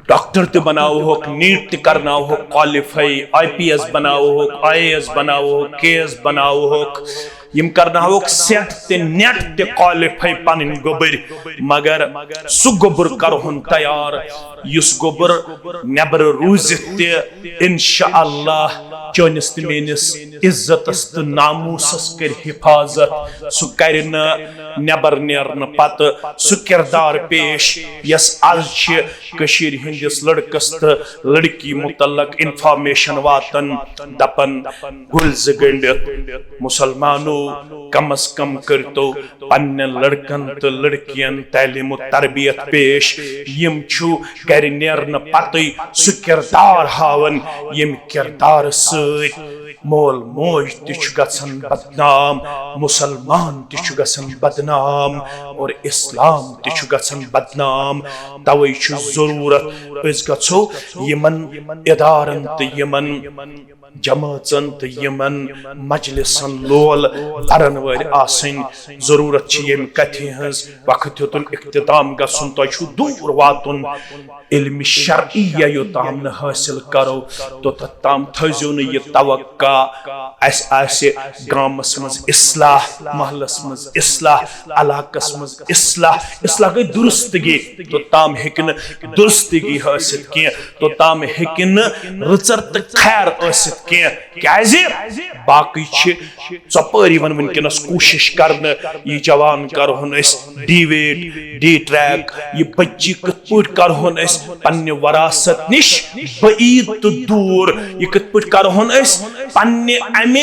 ڈاکٹر تہِ بناوہوکھ، نیٹ تہِ کرناوہوکھ کوالیفائی، آئی پی ایس بناوہوکھ، آئی اے ایس بناوہوکھ، کے ایس بناوہوکھ، یِم کرناوہوکھ سیٹ تہِ نیٹ تہِ کوالیفائی پنٕنۍ گوٚبٕرۍ، مگر سُہ گوٚبُر کرہون تیار یُس گوٚبُر نیبرٕ روٗزِتھ تہِ انشاءاللہ چٲنِس تہٕ میٲنِس عزتس تہٕ ناموسس کرِ حفاظت۔ سُہ کرِ نہٕ نیبر نیرنہٕ پتہٕ سُہ کردار پیش یس از چھِ کٔشیٖرِ ہٕنٛدِس لڑکس تہٕ لڑکی متعلق انفارمیشن واتان، دپان، گُلۍ زٕ گٔنڈِتھ۔ مسلمانو، کم از کم کٔرتو پننٮ۪ن لڑکن تہٕ لڑکین تعلیم و تربیت پیش۔ یِم چھُ گرِ نیرنہٕ پتے سُہ کردار ہاوان، ییٚمہِ کردارٕ سۭتۍ مول موج تہِ چھُ گژھان بدنام، مسلمان تہِ چھُ گژھان بدنام، اور اسلام تہِ چھُ گژھان بدنام۔ توے چھُ ضروٗرت أسۍ گژھو یِمن ادارن تہٕ یِمن جمٲژن تہٕ یِمن مجلسن لول برن وٲلۍ آسٕنۍ۔ ضروٗرت چھِ ییٚمہِ کتھِ ہٕنٛز۔ وقت ہیوٚتُن اختتام گژھُن، تۄہہِ چھُو دوٗر واتُن۔ علم شرعیہ یوٚتام نہٕ حٲصِل کرو، توٚتتھ تام تھٲیزیو نہٕ یہِ توقع اسہِ آسہِ گامس منٛز اصلاح، محلس منٛز اصلاح، علاقس منٛز اصلاح۔ اصلاح گٔے درستگی، توٚتام ہیٚکہِ نہٕ درستگی حٲصِل کینٛہہ، توٚتام ہیٚکہِ نہٕ رٕژر تہٕ خیر ٲسِتھ کینٛہہ۔ کیازِ؟ باقٕے چھِ ژۄپٲرۍ یِوان وٕنکیٚنس کوٗشِش کرنہٕ، یہِ جوان کرہون أسۍ ڈی ویٹ، ڈی ٹریک، یہِ بچی کِتھ پٲٹھۍ کرہون أسۍ پننہِ وراثت نِش بعید تہٕ دوٗر، یہِ کِتھ پٲٹھۍ کرہون أسۍ پننہِ امہِ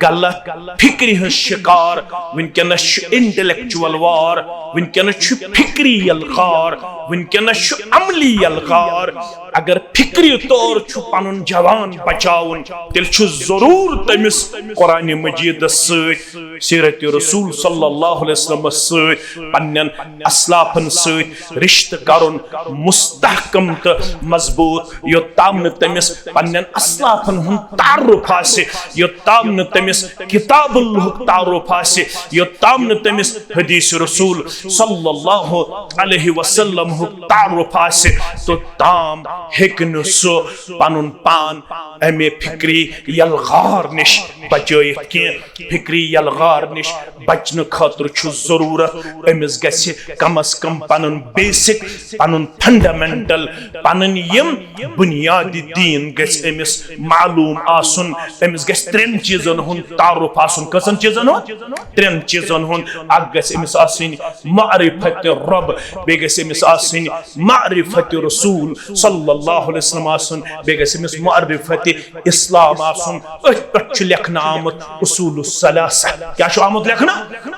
غلط فکرِ ہٕنٛز شکار۔ وٕنکیٚنس چھُ انٹلیکچوئل وار، وٕنکیٚنس چھُ فکری یلغار، وٕنکیٚنس چھُ عملی یلغار۔ اگر فکری طور چھُ پنُن جوان بچاوُن، تیٚلہِ چھُ ضروٗر تٔمِس قرآن مجیدس سۭتۍ، سیرت رسول صلی اللہ علیہ وسلمس سۭتۍ، پننٮ۪ن اسلافن سۭتۍ رشتہٕ کرُن مستحکم تہٕ مضبوط۔ یوٚتام نہٕ تٔمِس پننٮ۪ن اسلافن ہُنٛد تعارف آسہِ، یوٚتام نہٕ تٔمِس کتاب اللہُک تعارف آسہِ، یوٚتام نہٕ تٔمِس حدیث رسول صلی اللہ علیہ وسلم ہُک تعارف آسہِ، توٚتام ہیٚکہِ نہٕ سُہ پنُن پان امہِ فکری یلغار نِش بچٲیِتھ کینٛہہ۔ فکری یلغار نِش بچنہٕ خٲطرٕ چھُ ضروٗرت أمِس گژھِ کم از کم پنُن بیسک، پنُن فنڈامنٹل، پنٕنۍ یِم بنیادی دین گژھِ أمِس معلوم آسُن۔ أمِس گژھِ ترٛٮ۪ن چیٖزن ہُنٛد تعارف آسُن۔ کٔژن چیٖزن ہُنٛد؟ ترٛٮ۪ن چیٖزن ہُنٛد۔ اکھ گژھِ أمِس آسٕنۍ معرفت رب، بیٚیہِ گژھِ أمِس آسٕنۍ معرفت رسول صلی اللہ علیہ وسلم آسُن، بیٚیہِ گژھِ أمِس معرفت اسلام آسُن۔ أتھۍ پٮ۪ٹھ چھُ لیکھنہٕ آمُت اصول الثلاثہ۔ کیٛاہ چھُ آمُت لیکھنہٕ؟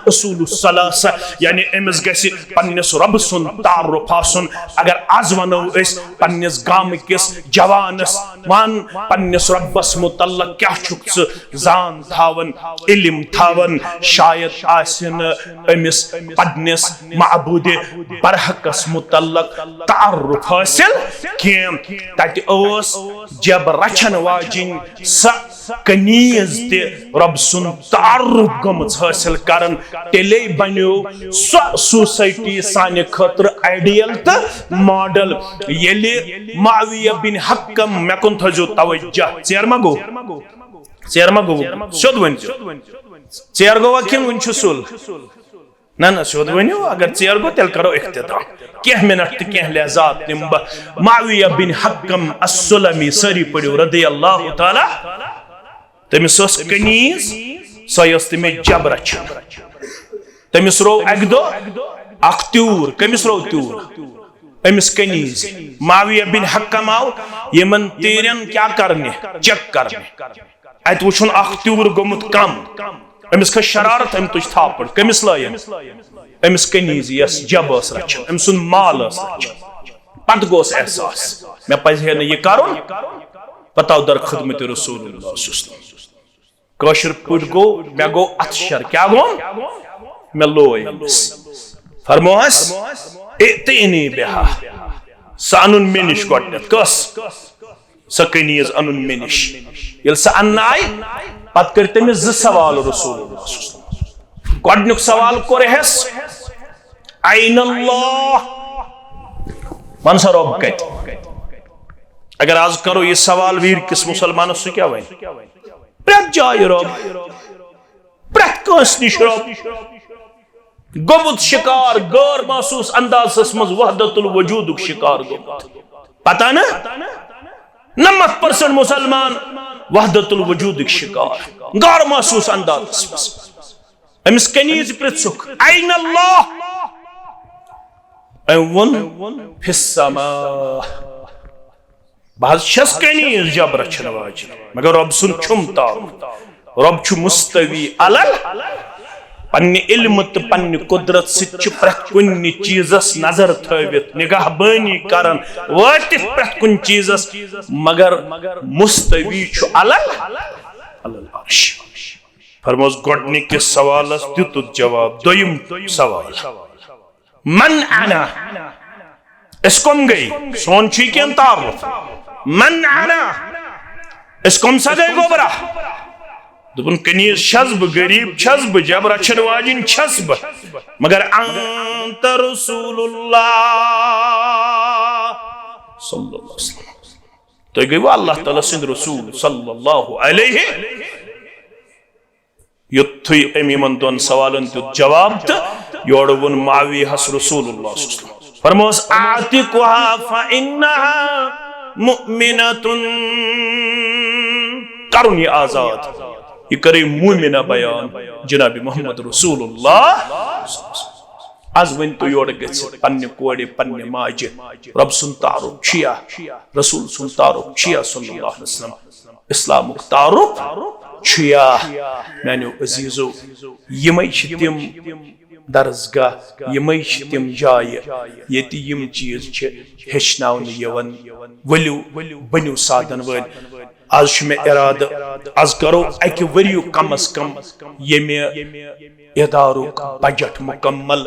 اصول الثلاثہ، یعنی أمِس گژھِ پننِس رۄبہٕ سُنٛد تعارُف آسُن۔ اگر از ونو أسۍ پننِس گامہٕ کِس جوانس، ون پننِس رۄبس متعلق کیٛاہ چھُکھ ژٕ زان تھاوان، علم تھاوان، شاید آسہِ نہٕ أمِس پننِس معبود برحقس متعلق تعارُف حٲصِل کینٛہہ۔ تتہِ ٲس جب رچھن واجِنۍ سۄ کنیز تہِ رۄب سُنٛد تعارُف گٔمٕژ حٲصِل کران۔ تیٚلے بنیو سۄ سوسایٹی سانہِ خٲطرٕ آئیڈیل تہٕ ماڈل۔ ییٚلہِ معاویہ بن حکم، مےٚ کُن تھٲیزیو توجہ، ژیر ما گوٚو؟ ژیر ما گوٚو؟ سیوٚد ؤنۍزیو۔ ژیر گوٚوا کِنہٕ وُنہِ چھُ سُل؟ نہ، نہ، سیوٚد ؤنِو، اگر ژیر گوٚو، تیٚلہِ کرو اختتام۔ کینٛہہ منٹ تہٕ کینٛہہ لحظات نِمہٕ بہٕ۔ معاویہ بن حکم السلمی، سٲری پٔرِو، رضی اللہ تعالیٰ۔ تٔمِس ٲس کنیز، سۄے ٲس تٔمِس جب رچھان۔ تٔمِس روو اکہِ دۄہ اکھ تیوٗر۔ کٔمِس روو تیوٗر؟ أمِس کنیز۔ معاویہ بن حکم آو یِمن تیٖرن کیٛاہ کرنہِ؟ چیک کرنہِ۔ اتہِ وُچھُن اکھ تیوٗر گوٚمُت کم۔ أمِس کھٔژ شرارت، أمۍ تُج تھاپڑ۔ کٔمِس لٲین؟ أمِس کنیز، یۄس جب ٲس رچھان، أمۍ سُنٛد مال ٲس رچھان۔ پتہٕ گوٚوس احساس، مےٚ پزِ ہے نہٕ یہِ کرُن۔ پتہٕ آو در خدمت رسول اللہ صلی اللہ علیہ وسلم۔ کٲشِر پٲٹھۍ گوٚو، مےٚ گوٚو اتھٕ شر۔ کیٛاہ گوٚو؟ مےٚ لوے أمِس۔ فرموہس، "ائتینی بہا"، سۄ انُن مےٚ نِش گۄڈٕنٮ۪تھ۔ کۄس؟ سۄ کنیز انُن مےٚ نِش۔ ییٚلہِ سۄ اننہٕ آیہِ، پتہٕ کٔرۍ تٔمِس زٕ سوال رسول اللہ صلی اللہ علیہ وسلم۔ گۄڈٕنیُک سوال کوٚرہس، "این اللہ؟" وَن سا، رۄب کَتہِ؟ اگر آز کرو یہِ سوال ویٖر کِس مُسلمانس، سُہ کیٛاہ وَنہِ؟ پرٛٮ۪تھ جایہِ رۄب، پرٛٮ۪تھ کٲنٛسہِ نِش رۄب۔ گوٚمُت شکار، غٲر محسوس اندازس منٛز وحدت الوجودُک شکار گوٚمُت۔ پتہ نہ؟ نَمَتھ پٔرسنٹ مُسلمان وحدت الوجودٕکۍ شکار، غٲر محسوس اندازس منٛز۔ أمِس کنیز پرژھُکھ، "این اللہ؟" أمۍ ووٚن، "فی السماء۔" بہٕ حظ چھَس کنیز جب رچھن واجِنۍ، مگر رۄب سُنٛد چھُم تعارُف۔ رۄب چھُ مستوی علل۔ پننہِ علمہٕ تہٕ پننہِ قدرت سۭتۍ چھُ پرٛٮ۪تھ کُنہِ چیٖزس نظر تھٲوِتھ، نگاہ بٲنی کران، وٲتِتھ پرٛٮ۪تھ کُنہِ چیٖزس، مگر مستوی چھُ علل، علل عرش۔ فرموس، گۄڈٕنِکِس سوالس دیُتُتھ جواب۔ دوٚیِم سوال، "من انا؟" أسۍ کم گٔے؟ سون چھُ یہِ کینٛہہ تعارُف۔ "من انا؟" أسۍ کم سا گٔے گوٚبرا؟ دوٚپُن، "کنیز چھَس بہٕ، غریٖب چھَس بہٕ، جب رچھن واجِنۍ چھَس بہٕ، مگر انت رسول اللہ صلی اللہ علیہ وسلم۔ تُہۍ گٔیوٕ اللہ تعالیٰ سٕنٛدۍ رسول صلی اللہ علیہ۔" یُتھُے أمۍ یِمن دۄن سوالن دیُت جواب تہٕ یورٕ ووٚن معاویہس رسول اللہ صلی اللہ علیہ وسلم، فرموس، "اعتقها فإنها مؤمنة۔" کرُن یہِ آزاد، یہِ کٔرٕے مومنہ بیان جناب محمد رسول اللہ۔ از ؤنۍ تو یورٕ گٔژھِتھ پننہِ کورِ، پننہِ ماجہِ، رۄب سُنٛد تعارُف چھُیا، رسول سُنٛد تعارُف چھُیا صلی اللہ علیہ وسلم، اسلامُک تعارُف چھُیا؟ میانیو عزیزو، یِمے چھِ تِم درسگاہ، یِمے چھِ تِم جایہِ ییٚتہِ یِم چیٖز چھِ ہیٚچھناونہٕ یِوان۔ ؤلِو، بٔنِو سادن وٲلۍ۔ از چھُ مےٚ ارادٕ، از کرو اکہِ ؤریُک کم از کم ییٚمہِ ادارُک بجٹ مکمل،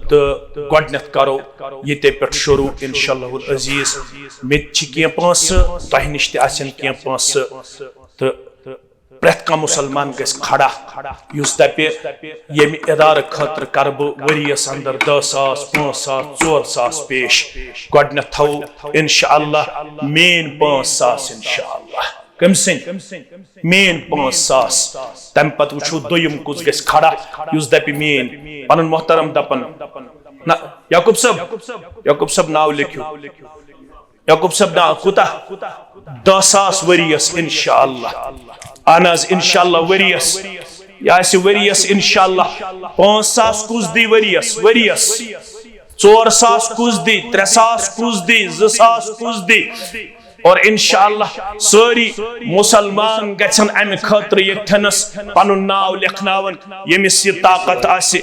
تہٕ گۄڈٕنٮ۪تھ کرو ییٚتے پٮ۪ٹھ شروع انشاءاللہ العزیز۔ مےٚ تہِ چھِ کینٛہہ پونٛسہٕ، تۄہہِ نِش تہِ آسن کینٛہہ پونٛسہٕ، تہٕ پرٛٮ۪تھ کانٛہہ مُسلمان گژھِ کھڑا، یُس دَپہِ، "ییٚمہِ ادارٕ خٲطرٕ کرٕ بہٕ ؤریَس اندر دَہ ساس، پانٛژھ ساس، ژور ساس پیش۔" گۄڈٕنٮ۪تھ تھاوو انشاءاللہ میٲنۍ پانٛژھ ساس انشاءاللہ۔ کٔمۍ سٕنٛدۍ؟ میٲنۍ پانٛژھ ساس۔ تَمہِ پتہٕ وٕچھو دوٚیِم کُس گژھِ کھڑا، یُس دَپہِ میٲنۍ۔ پنُن محترم دَپن۔ نہ، یعقوب صٲب، یعقوب صٲب ناو لیکھِو۔ یعقوب صٲب، نا، کوٗتاہ؟ دَہ ساس ؤریَس، انشاءاللہ۔ اہن حظ، انشاءاللہ ؤریَس۔ یہِ آسہِ ؤریَس، انشاءاللہ۔ پانٛژھ ساس کُس دی ؤریَس؟ ؤریَس۔ ژور ساس کُس دی؟ ترٛےٚ ساس کُس دی؟ زٕ ساس کُس دی؟ اور انشاءاللہ سٲری مُسلمان گژھن امہِ خٲطرٕ ییٚتھٮ۪نس پنُن ناو لیکھناوُن، ییٚمِس یہِ طاقت آسہِ۔